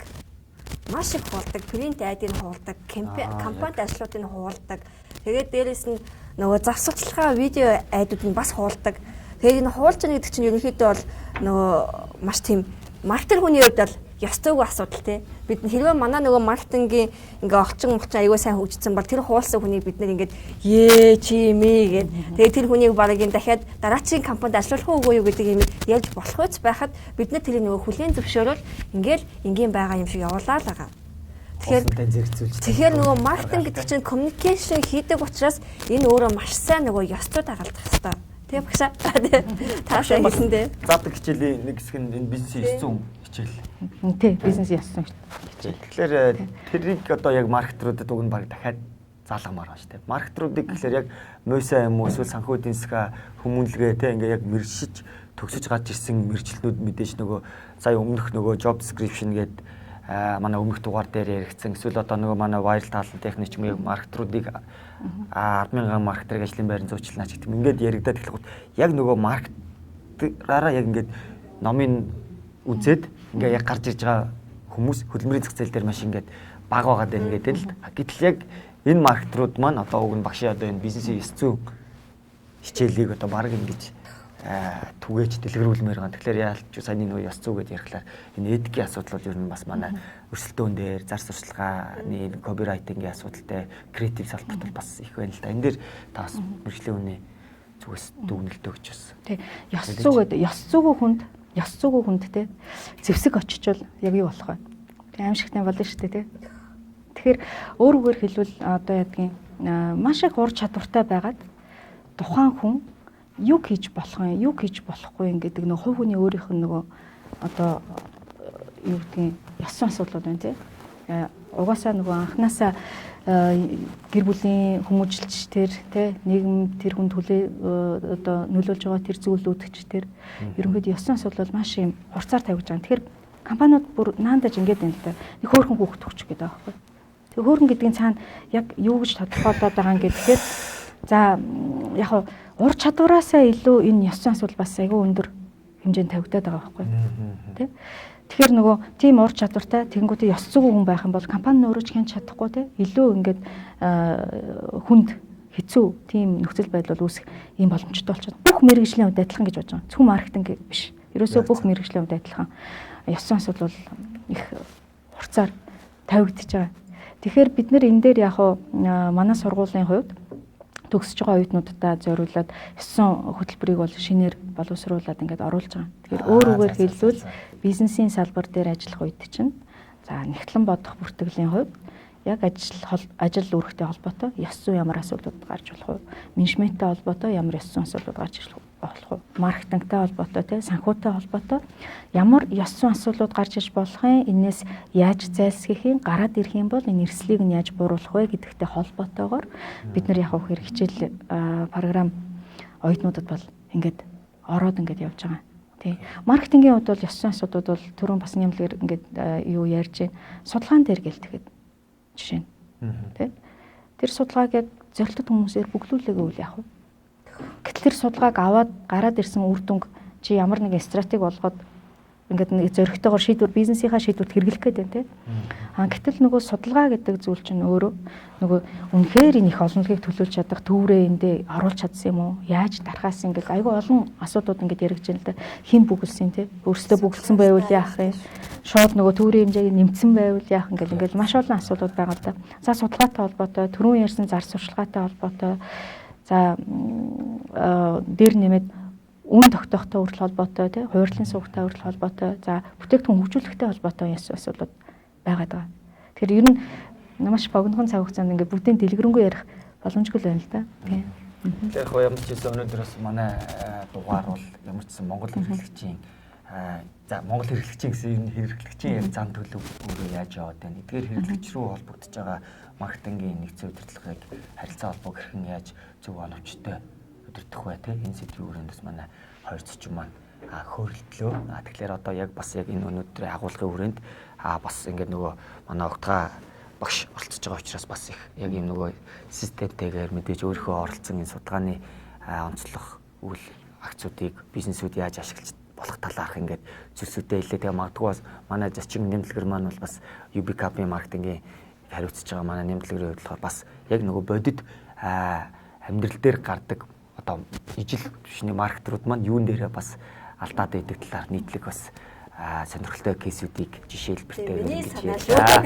Маш их хуулдаг, принт айдыг хуулдаг, компанид ажлуудыг хуулдаг. Тэгээд дээрэс нь нөгөө зар сурталчилгаа видео айдууд нь бас хуулдаг. Тэгээд энэ хуулж байгаа гэдэг чинь ерөнхийдөө бол нөгөө маш тийм маркетер хүний хувьд бол ёс зүйгүй асуудал тий. Бид хэрвээ манай нөгөө маркетингийн ингээ орчин айгүй сайн хөгжсөн бол тэр хуулсан хүнийг бид нэр ингээд ээ чи мэ гэд тэгээ тэр хүнийг бараг ин дахиад дараачийн компанид ажиллах уугүй юу гэдэг юм ярьж болох үс байхад бид нар тэрийг нөгөө хүлээн зөвшөөрөл ингээл энгийн байгаа юм шиг явуулаа л байгаа. Тэгэхээр нөгөө маркетинг гэдэг чинь communication хийдэг учраас энэ өөрөө маш сайн нөгөө ёс зүй дагалдах хэрэгтэй. Тэгээ багшаа таашаа хэлсэн дээ. Заадаг хичээлийн нэг хэсэг нь энэ бизнесийн ёс зүйн хичээл. Тий, бизнесийн ёс зүйн хичээл. Тэгэхээр тэрийг одоо яг маркетруудад уг нь баг дахиад заалгамаар байна шүү дээ. Маркетруудыг гэхэлэр яг муйсаа юм уу эсвэл санхүү эдийн засгаа хүмүүнлэгээ тий ингээ яг мэржиж төгсөж гарч ирсэн мэрэгчлэнүүд мэдээж нөгөө сая өмнөх нөгөө job description гэдэг манай өмнөх дугаар дээр яригдсан эсвэл одоо нөгөө манай viral talent техник ч юм уу маркетруудыг 10,000 маркетерыг ажлын байранд зуучлаа ч гэдэг юм ингээд яригадаад эхлэхүүд яг нөгөө маркетраараа яг ингээд номын үзээд ингээ яг гарч ирж байгаа хүмүүс хөдөлмөрийн зах зээл дээр маш ингээд бага байгаа даа ингээд л гэтэл яг энэ маркетрууд маань одоо уг нь багшийн одоо энэ бизнесийн ёс зүйн хичээлийг одоо баг ингэж түгээж дэлгэрүүлмээр байгаа. Тэгэхээр яалч саяны нөгөө ёс зүй гэдээ ярихлаар энэ этикийн асуудал бол ер нь бас манай өрсөлдөөн дээр зар сурталчилгааны копирайтингийн асуудалтай креатив салбарт бол бас их байна л да. Энэ дээр та бас мэргэжлийн хүний зүгээс дүгнэлт өгч бас. Тий. Ёс зүй гэдэг ёс зүйгүй хүнд ёс зүйгүй хүнд те зэвсэг очичвол яг юу болох вэ? Тэг аимшигтай болно шүү дээ те. Тэгэхээр өөр үгээр хэлбэл одоо ядгийн маш их ур чадвартай байгаад тухайн хүн Юу хийж болох юм, юу хийж болохгүй юм гэдэг нөгөө хувь хүний өөрийнх нь нөгөө одоо юу гэдгийг ёсон асуудлууд байна тий. Угаасаа нөгөө анханасаа гэр бүлийн хүмүүжлч тэр тий нийгэм тэр хүн төлөө одоо нөлөөлж байгаа тэр зүйлүүдч тэр ерөнхийдөө ёсон асуудал бол маш юм хурцаар тавигдж байгаа. Тэгэхээр компаниуд бүр наандаж ингэж байна л да. Нэг хөөрхөн хүүхэд өгч гэдэг байгаа байхгүй. Тэр хөөрхөн гэдгийн цаана яг юу гэж тодорхойлоод байгаа юм гэхээр за яг ур чадвараасаа илүү энэ ёсон асуудал бас айгүй өндөр хэмжээнд тавигдаад байгаа байхгүй. Тэ? Тэгэхээр нөгөө тийм ур чадвартай тэгэнгүүтээ ёс зүйн хүн байх юм бол компани нь өөрөө ч хянч чадахгүй те илүү ингээд хүнд хэцүү тийм нөхцөл байдал бол үүсэх ийм боломжтой болчихно. Бүх мэргэжлийн хувьд адилхан гэж бодож байгаа. Зөвхөн маркетинг биш. Ерөөсөө бүх мэргэжлийн хувьд адилхан. Ёс зүйн асуудал бол их хурцаар тавигдчихж байгаа. Тэгэхээр бид нэр энэ дээр яг манай сургуулийн хувьд төгсөж байгаа оюутнуудаа зориулаад 9 хөтөлбөрийг бол шинээр боловсруулад ингээд оруулж байгаа. Тэгэхээр өөр үгээр хэлбэл бизнесийн салбар дээр ажиллах үед чинь за нэгтлэн бодох бүртгэлийн хувьд яг ажил үүрэгтэй холбоотой ёс зүй ямар асуудлууд гарч болох вэ? Менежменттэй холбоотой ямар ёс зүйн асуудлууд гарч ирэх болох вэ? Маркетингтэй холбоотой, тэ санхүүтэй холбоотой ямар ёс зүйн асуудлууд гарч ирж болох юм? Энээс яаж зайлсхийх юм? Гараад ирэх юм бол энэ эрсдлийг нь яаж бууруулах вэ гэдэгтэй холбоотойгоор бид нар яг хэр хичээл програм оюутнуудад бол ингээд ороод ингээд явж байгаа. Тий. Маркетингийн хувьд бол ёс зүйн асуудлууд бол түрүүн бас нэмлэгээр ингээд юу ярьж байна. Судалгаан дээр гээл тэгэхэд жишээ нь. Тэ? Тэр судалгааг яг зорилттой хүмүүсээр бүглүүлээгүй үл яах вэ? Гэтэл тэр судалгааг аваад гараад ирсэн үр дүнг чи ямар нэгэн стратеги болгоод ингээд нэг зоригтойгоор шийдвэр бизнесийнхаа шийдвэрт хэрэглэх гээд байна те. Аа гэтэл нөгөө судалгаа гэдэг зүйл чинь өөрөө нөгөө үнэхээр энэ их олонлогийг төлөөлж чадах төврээ эндээ оруулж чадсан юм уу? Яаж дарахаас ингээд айгүй олон асуудлууд ингээд яригдж байна л да. Хэн бүгэлсэн те? Өөрсдөө бүгэлсэн байвал яах юм? Шууд нөгөө төврийн хэмжээг нэмсэн байвал яах ингээд ингээд маш олон асуудлууд байгаа л да. За судалгаатай холбоотой, түрүүн ярьсан зар сурталчилгаатай холбоотой, за дээр нэмээд үн тогтоохтой хүртэл холбоотой тий хуурлын суугтай хүртэл холбоотой за бүтээгдэхүүн хөгжүүлэхтэй холбоотой яс асуудлууд байгаад байгаа. Тэгэхээр ер нь маш богинохон цаг хугацаанд ингээд бүгдийн дэлгэрэнгүй ярих боломжгүй л байна л да. Тий. Тэгэхээр яг ямар ч байсан өнөөдөр бас манай дугаар бол ямар ч гэсэн Монгол хэрэглэгчийн за Монгол хэрэглэгчийн гэсэн ер нь хэрэглэгчийн яг зан төлөв өөрөө яаж яваад байна. Эдгээр хэрэглэгч рүү холбогдож байгаа маркетингийн нэгдсэн удирдлагыг харилцаа холбоог хэрхэн яаж зөв оновчтой удирдах вэ те энэ сэдвийн өрөөнд бас манай хоёр зочин маань хөөрөлдлөө. Тэгэхээр одоо яг бас яг энэ өнөөдрийн агуулгын өрөөнд бас ингээд нөгөө манай огтгаа багш оролцож байгаа учраас бас их яг юм нөгөө системтэйгээр мэдээж өөрийнхөө оролцсон энэ судалгааны онцлог үйл акцуудыг бизнесүүд яаж ашиглаж болох талаарх ингээд зүйлсүүдээ хэлээ. Тэгээ магадгүй бас манай зочин нэмэлтгэр маань бол бас UBCAP-ийн маркетингийн хариуцж байгаа манай нэмэлтгэрийн хувьд болохоор бас яг нөгөө бодит амьдрал дээр гардаг одоо ижил түвшний маркетерууд маань юун дээрээ бас алдаад байдаг талаар нийтлэг бас сонирхолтой кейсүүдийг жишээлбэртэй ингэж ярьлаа.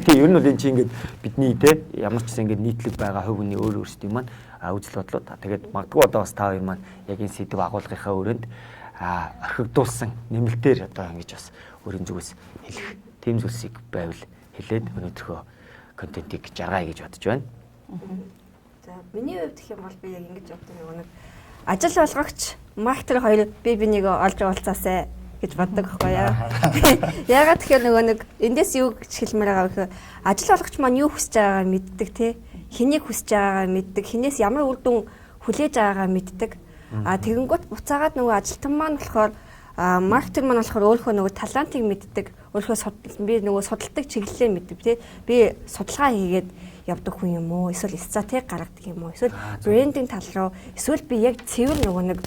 Тийм ер нь бол энэ чинь ингээд бидний те ямар ч гэсэн ингээд нийтлэг байгаа хувь хүний өөр өөрсдийн маань үзэл бодлууд. Тэгээд магадгүй одоо бас та хоёр маань яг энэ сэдв агуулгынхаа өрөөнд орхигдуулсан нэмэлтээр одоо ингэж бас өөрийн зүгээс хэлэх тийм зүйлсийг байвал хэлээд өнөөдрийнхөө контентийг жаргая гэж бодож байна. За миний хувьд гэх юм бол би яг ингэж боддог нэг ажил олгогч маркетер хоёр бие биенийг олж уулзаасай гэж боддог байхгүй яа. Яагаад тэгэхээр нөгөө нэг эндээс юу гэж хэлмээр байгаа вэ гэхээр ажил олгогч маань юу хүсэж байгаагаа мэддэг те. Хэнийг хүсэж байгаагаа мэддэг, хинээс ямар үр дүн хүлээж байгаагаа мэддэг. А тэгэнгүүт буцаагаад нөгөө ажилтан маань болохоор маркетер маань болохоор өөрийнхөө нөгөө талантыг мэддэг, өөрийнхөө би нөгөө судалдаг чиглэлээ мэддэг тий. Би судалгаа хийгээд явдаг хүн юм уу? Эсвэл стратеги гаргадаг юм уу? Эсвэл брендинг тал руу, эсвэл би яг цэвэр нөгөө нэг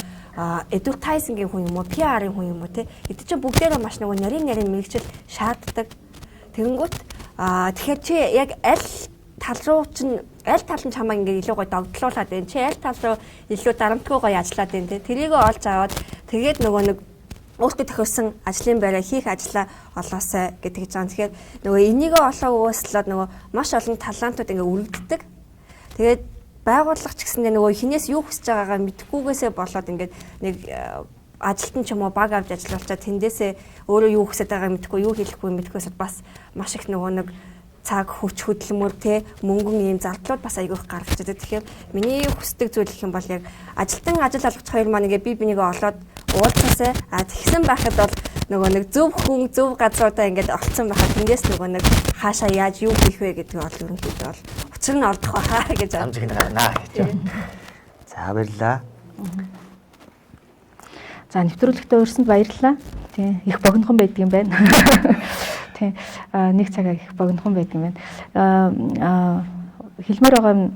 advertising-ийн хүн юм уу, PR-ын хүн юм уу тий. Эд чинь бүгдээрээ маш нөгөө нарийн нарийн мэрэгжил шаарддаг. Тэгэнгүүт тэгэхээр чи яг аль тал руу чинь аль тал нь чамайг ингээ илүү гоё догдлуулад байна. Чи аль тал руу илүү дарамтгүй гоё ажиллаад байна тий. Тэрийг олж аваад тэгээд нөгөө нэг өөртөө тохирсон ажлын байраа хийх ажлаа олоосай гэдэг гэж байгаа. Тэгэхээр нөгөө энийгээ олоогөөслөө нөгөө маш олон талантууд ингээ үргэлддэг. Тэгээд байгууллага ч гэсэндээ нөгөө хинээс юу хүсэж байгаагаа мэдэхгүйгээсээ болоод ингээд нэг ажилтан ч юм уу баг авч ажиллуулчаа тэндээсээ өөрөө юу хүсэж байгааг мэдэхгүй, юу хийхгүй мэдэхгүйсээ бас маш их нөгөө нэг цаг, хүч, хөдөлмөр те мөнгөн ийм зардлууд бас айгүйх гаргаж ирдэг. Тэгэхээр миний хүсдэг зүйл гэх юм бол яг ажилтан ажил олгогч хоёр маань ингээ бие бинийгээ олоод уулзсаасай. А тэгсэн байхад бол нөгөө нэг зөв хүн зөв газруудаа ингээд олцсон байхад тэндээс нөгөө нэг хаашаа яаж юу хийх вэ гэдгийг бол ерөнхийдөө бол учир нь олдох байхаа гэж амжиг гарна гэж. За баярлалаа. За нэвтрүүлэгтээ урьсанд баярлалаа. Тийм их богинохон байдаг юм байна. Тийм нэг цагаа их богинохон байдаг юм байна. Хэлмээр байгаа юм.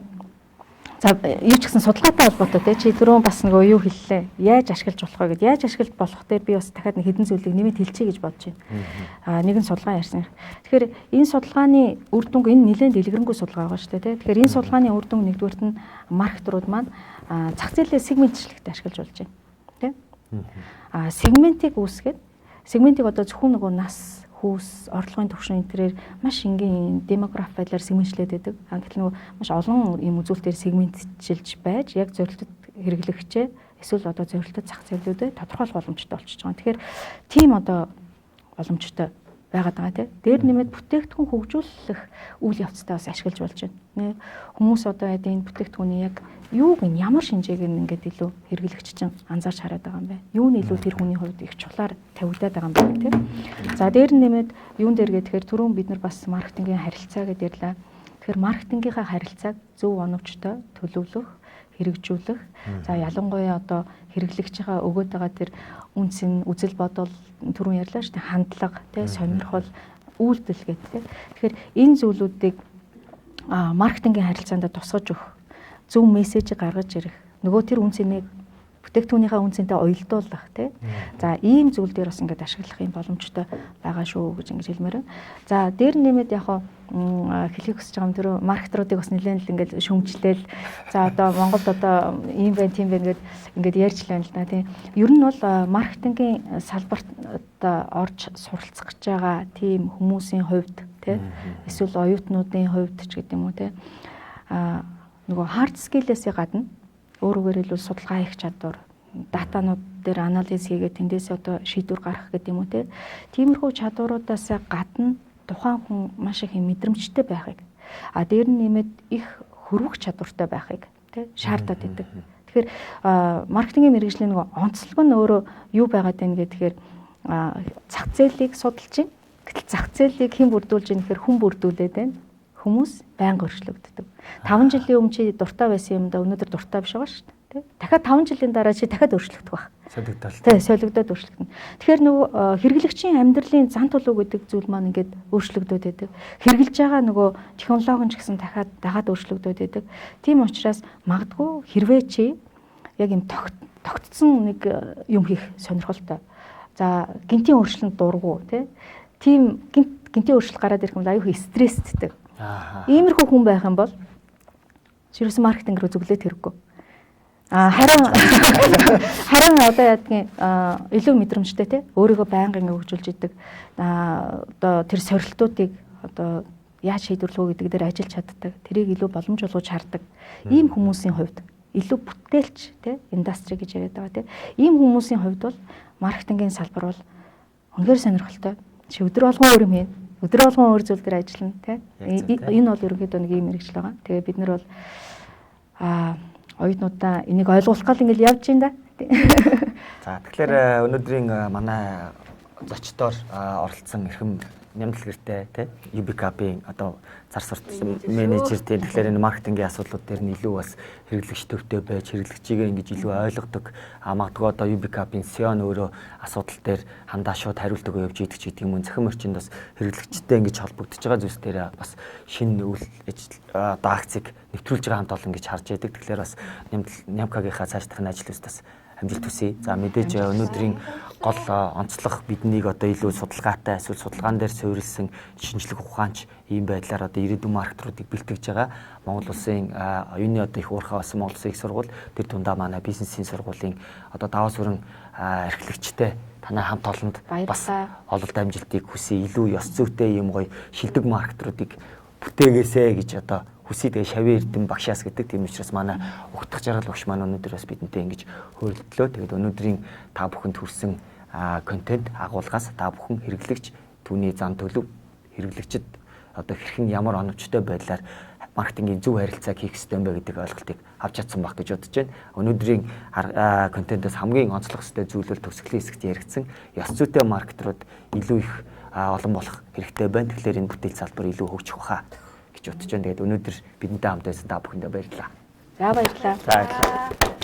За юу ч гэсэн судалгаатай холбоотой те чи түрүүн бас нөгөө юу хэллээ. Яаж ашиглаж болох вэ гэд. Яаж ашиглаж болох дээр би бас дахиад нэг хэдэн зүйлийг нэмээд хэлчихье гэж бодож байна. Нэг нь судалгаа ярьсан. Тэгэхээр энэ судалгааны үр дүнг энэ нэлээд дэлгэрэнгүй судалгаа байгаа шүү дээ те. Тэгэхээр энэ судалгааны үр дүнг нэгдүгээрт нь маркетрууд маань зах зээлээ сегментчлэгт ашиглаж болж байна. Тэ? Сегментийг үүсгээд сегментийг одоо зөвхөн нөгөө нас, хүүс, орлогын түвшин энэ төрөөр маш энгийн демограф байдлаар сегментчлээд байдаг. Гэтэл нөгөө маш олон юм үзүүлэлтээр сегментчилж байж яг зорилтод хэрэглэгчээ эсвэл одоо зорилтод зах зээлүүдэд тодорхойлох боломжтой болчихж байгаа. Тэгэхээр тийм одоо боломжтой байгаад байгаа тийм. Дээр нэмээд бүтээгдэхүүн хөгжүүлэх үйл явцтай бас ашиглаж болж байна. Хүмүүс одоо яа энэ бүтээгдэхүүний яг юуг нь ямар шинжээг нь ингээд илүү хэрэглэгч чинь анзаарч хараад байгаа юм бэ? Юу нь илүү тэр хүний хувьд их чухлаар тавигдаад байгаа юм бэ тийм. За дээр нь нэмээд юун дээр гэхээр түрүүн бид нар бас маркетингийн харилцаа гэдээ ярьлаа. Тэгэхээр маркетингийнхаа харилцааг зөв оновчтой төлөвлөх, хэрэгжүүлэх. За ялангуяа одоо хэрэглэгчийнхаа өгөөд байгаа тэр үнц нь үзэл бодол түрүүн ярьлаа шүү дээ, хандлага, тий, сонирхол, үйлдэл гэдэг тий. Тэгэхээр энэ зүйлүүдийг маркетингийн харилцаанд тусгаж өгөх, зөв мессежийг гаргаж ирэх, нөгөө тэр үнц энийг бүтээгдэхүүнийхээ үн цэнтэй уялдуулах тий. За ийм зүйл дээр бас ингээд ашиглах юм боломжтой байгаа шүү гэж ингэж хэлмээр байна. За дээр нэмээд яг хэлхийг хүсэж байгаа юм тэр маркетруудыг бас нэлээд л ингээд шүмжлээл. За одоо Монголд одоо ийм байна, тийм байна гэд ингээд ярьж л байна л да тий. Ер нь бол маркетингийн салбарт орж суралцах гэж байгаа тийм хүмүүсийн хувьд тий, эсвэл оюутнуудын хувьд ч гэдэг юм уу тий. Нөгөө hard skill-ээс гадна өөрөөр хэлбэл судалгаа хийх чадвар, датанууд дээр анализ хийгээд тэндээс одоо шийдвэр гаргах гэдэг юм уу те. Тиймэрхүү чадваруудаас гадна тухайн хүн маш их юм мэдрэмжтэй байхыг, а дээр нь нэмээд их хөрвөх чадвартай байхыг те шаардаад байдаг. Тэгэхээр маркетингийн мэргэжлийн нөгөө онцлог нь өөрөө юу байгаад байна гэхээр зах зээлийг судалж байна. Гэтэл зах зээлийг хэн бүрдүүлж байна гэхээр хүн бүрдүүлээд байна. Хүмүүс байнга өөрчлөгддөг. 5 жилийн өмнө чи дуртай байсан юмдаа өнөөдөр дуртай биш байгаа шүү дээ. Дахиад 5 жилийн дараа чи дахиад өөрчлөгдөх байх. Солигдол. Тий, солигдоод өөрчлөгдөнө. Тэгэхээр нөгөө хэрэглэгчийн амьдралын зан төлөв гэдэг зүйл маань ингээд өөрчлөгдөд байдаг. Хэрэглэж байгаа нөгөө технологи нь ч гэсэн дахиад дагаад өөрчлөгдөд байдаг. Тийм учраас магадгүй хэрвээ чи яг юм тогтцсон нэг юм хийх сонирхолтой. За гинтийн өөрчлөлт дургу тий. Тийм гинтийн өөрчлөлт гараад ирэх юм бол аюу стресстэй. Иймэрхүү хүн байх юм бол ерөөсөн маркетинг рүү зүглээд хэрэггүй. Харин одоо яадгийн илүү мэдрэмжтэй те өөрийгөө байнга ингэ хөгжүүлж идэг. Одоо тэр сорилтуудыг одоо яаж шийдвэрлэх үү гэдэг дээр ажиллаж чаддаг. Тэрийг илүү боломж олгож хардаг. Ийм хүмүүсийн хувьд илүү бүтээлч те индастри гэж яриад байгаа те. Ийм хүмүүсийн хувьд бол маркетингийн салбар бол үнэхээр сонирхолтой. Чи өдөр болгон өөр юм хийнэ. Өдөр болгон өөр зүйл дээр ажиллана тий. Энэ бол ерөнхийдөө нэг ийм мэргэжил байгаа. Тэгээ бид нар бол оюутнуудаа энийг ойлгуулах гал ингээл явж байна да. За тэгэхээр өнөөдрийн манай зочдоор оролцсон эрхэм нямдлагэртэй тий UBCAP-ийн одоо зар сурт менежер тий. Тэгэхээр энэ маркетингийн асуудлууд дээр нь илүү бас хэрэглэгч төвтэй байж хэрэглэгчийгээ ингэж илүү ойлгодог. Магадгүй одоо UBCAP-ийн CEO нь өөрөө асуудал дээр хандаа шууд хариулт өгөө явж идэг ч гэдэг юм уу. Цахим орчинд бас хэрэглэгчтэй ингэж холбогдож байгаа зүйлс дээр бас шинэ үйл ажил одоо акцийг нэвтрүүлж байгаа хамт олон гэж харж байдаг. Тэгэхээр бас Нямкагийнхаа цаашдах нь ажил үйлс бас амжилт хүсье. За мэдээж өнөөдрийн гол онцлог биднийг одоо илүү судалгаатай эсвэл судалгаан дээр суурилсан шинжлэх ухаанч ийм байдлаар одоо ирээдүйн маркетруудыг бэлтгэж байгаа. Монгол улсын оюуны одоо их уурхай болсон Монгол улсын их сургууль тэр дундаа манай бизнесийн сургуулийн одоо даваа сүрэн эрхлэгчтэй танай хамт олонд бас ололт амжилтыг хүсье. Илүү ёс зүйтэй ийм гоё шилдэг маркетруудыг бүтээгээсэ гэж одоо хүсье. Тэгээ Шавийн Эрдэм багшаас гэдэг. Тийм учраас манай угтах жаргал багш маань өнөөдөр бас бидэнтэй ингэж хөөрөлдлөө. Тэгээд өнөөдрийн та бүхэнд хүрсэн контент агуулгаас та бүхэн хэрэглэгч түүний зан төлөв хэрэглэгчд одоо хэрхэн ямар оновчтой байдлаар маркетингийн зөв харилцааг хийх ёстой юм бэ гэдэг ойлголтыг авч чадсан байх гэж бодож байна. Өнөөдрийн контентоос хамгийн онцлох ёстой зүйл бол төгсгөлийн хэсэгт яригдсан ёс зүйтэй маркетерууд илүү их олон болох хэрэгтэй байна. Тэгэхээр энэ бүтээл салбар илүү хөгжих баха гэж бодож байна. Тэгээд өнөөдөр бидэнтэй хамт байсан та бүхэндээ баярлалаа. За, баярлалаа. За, баярлалаа.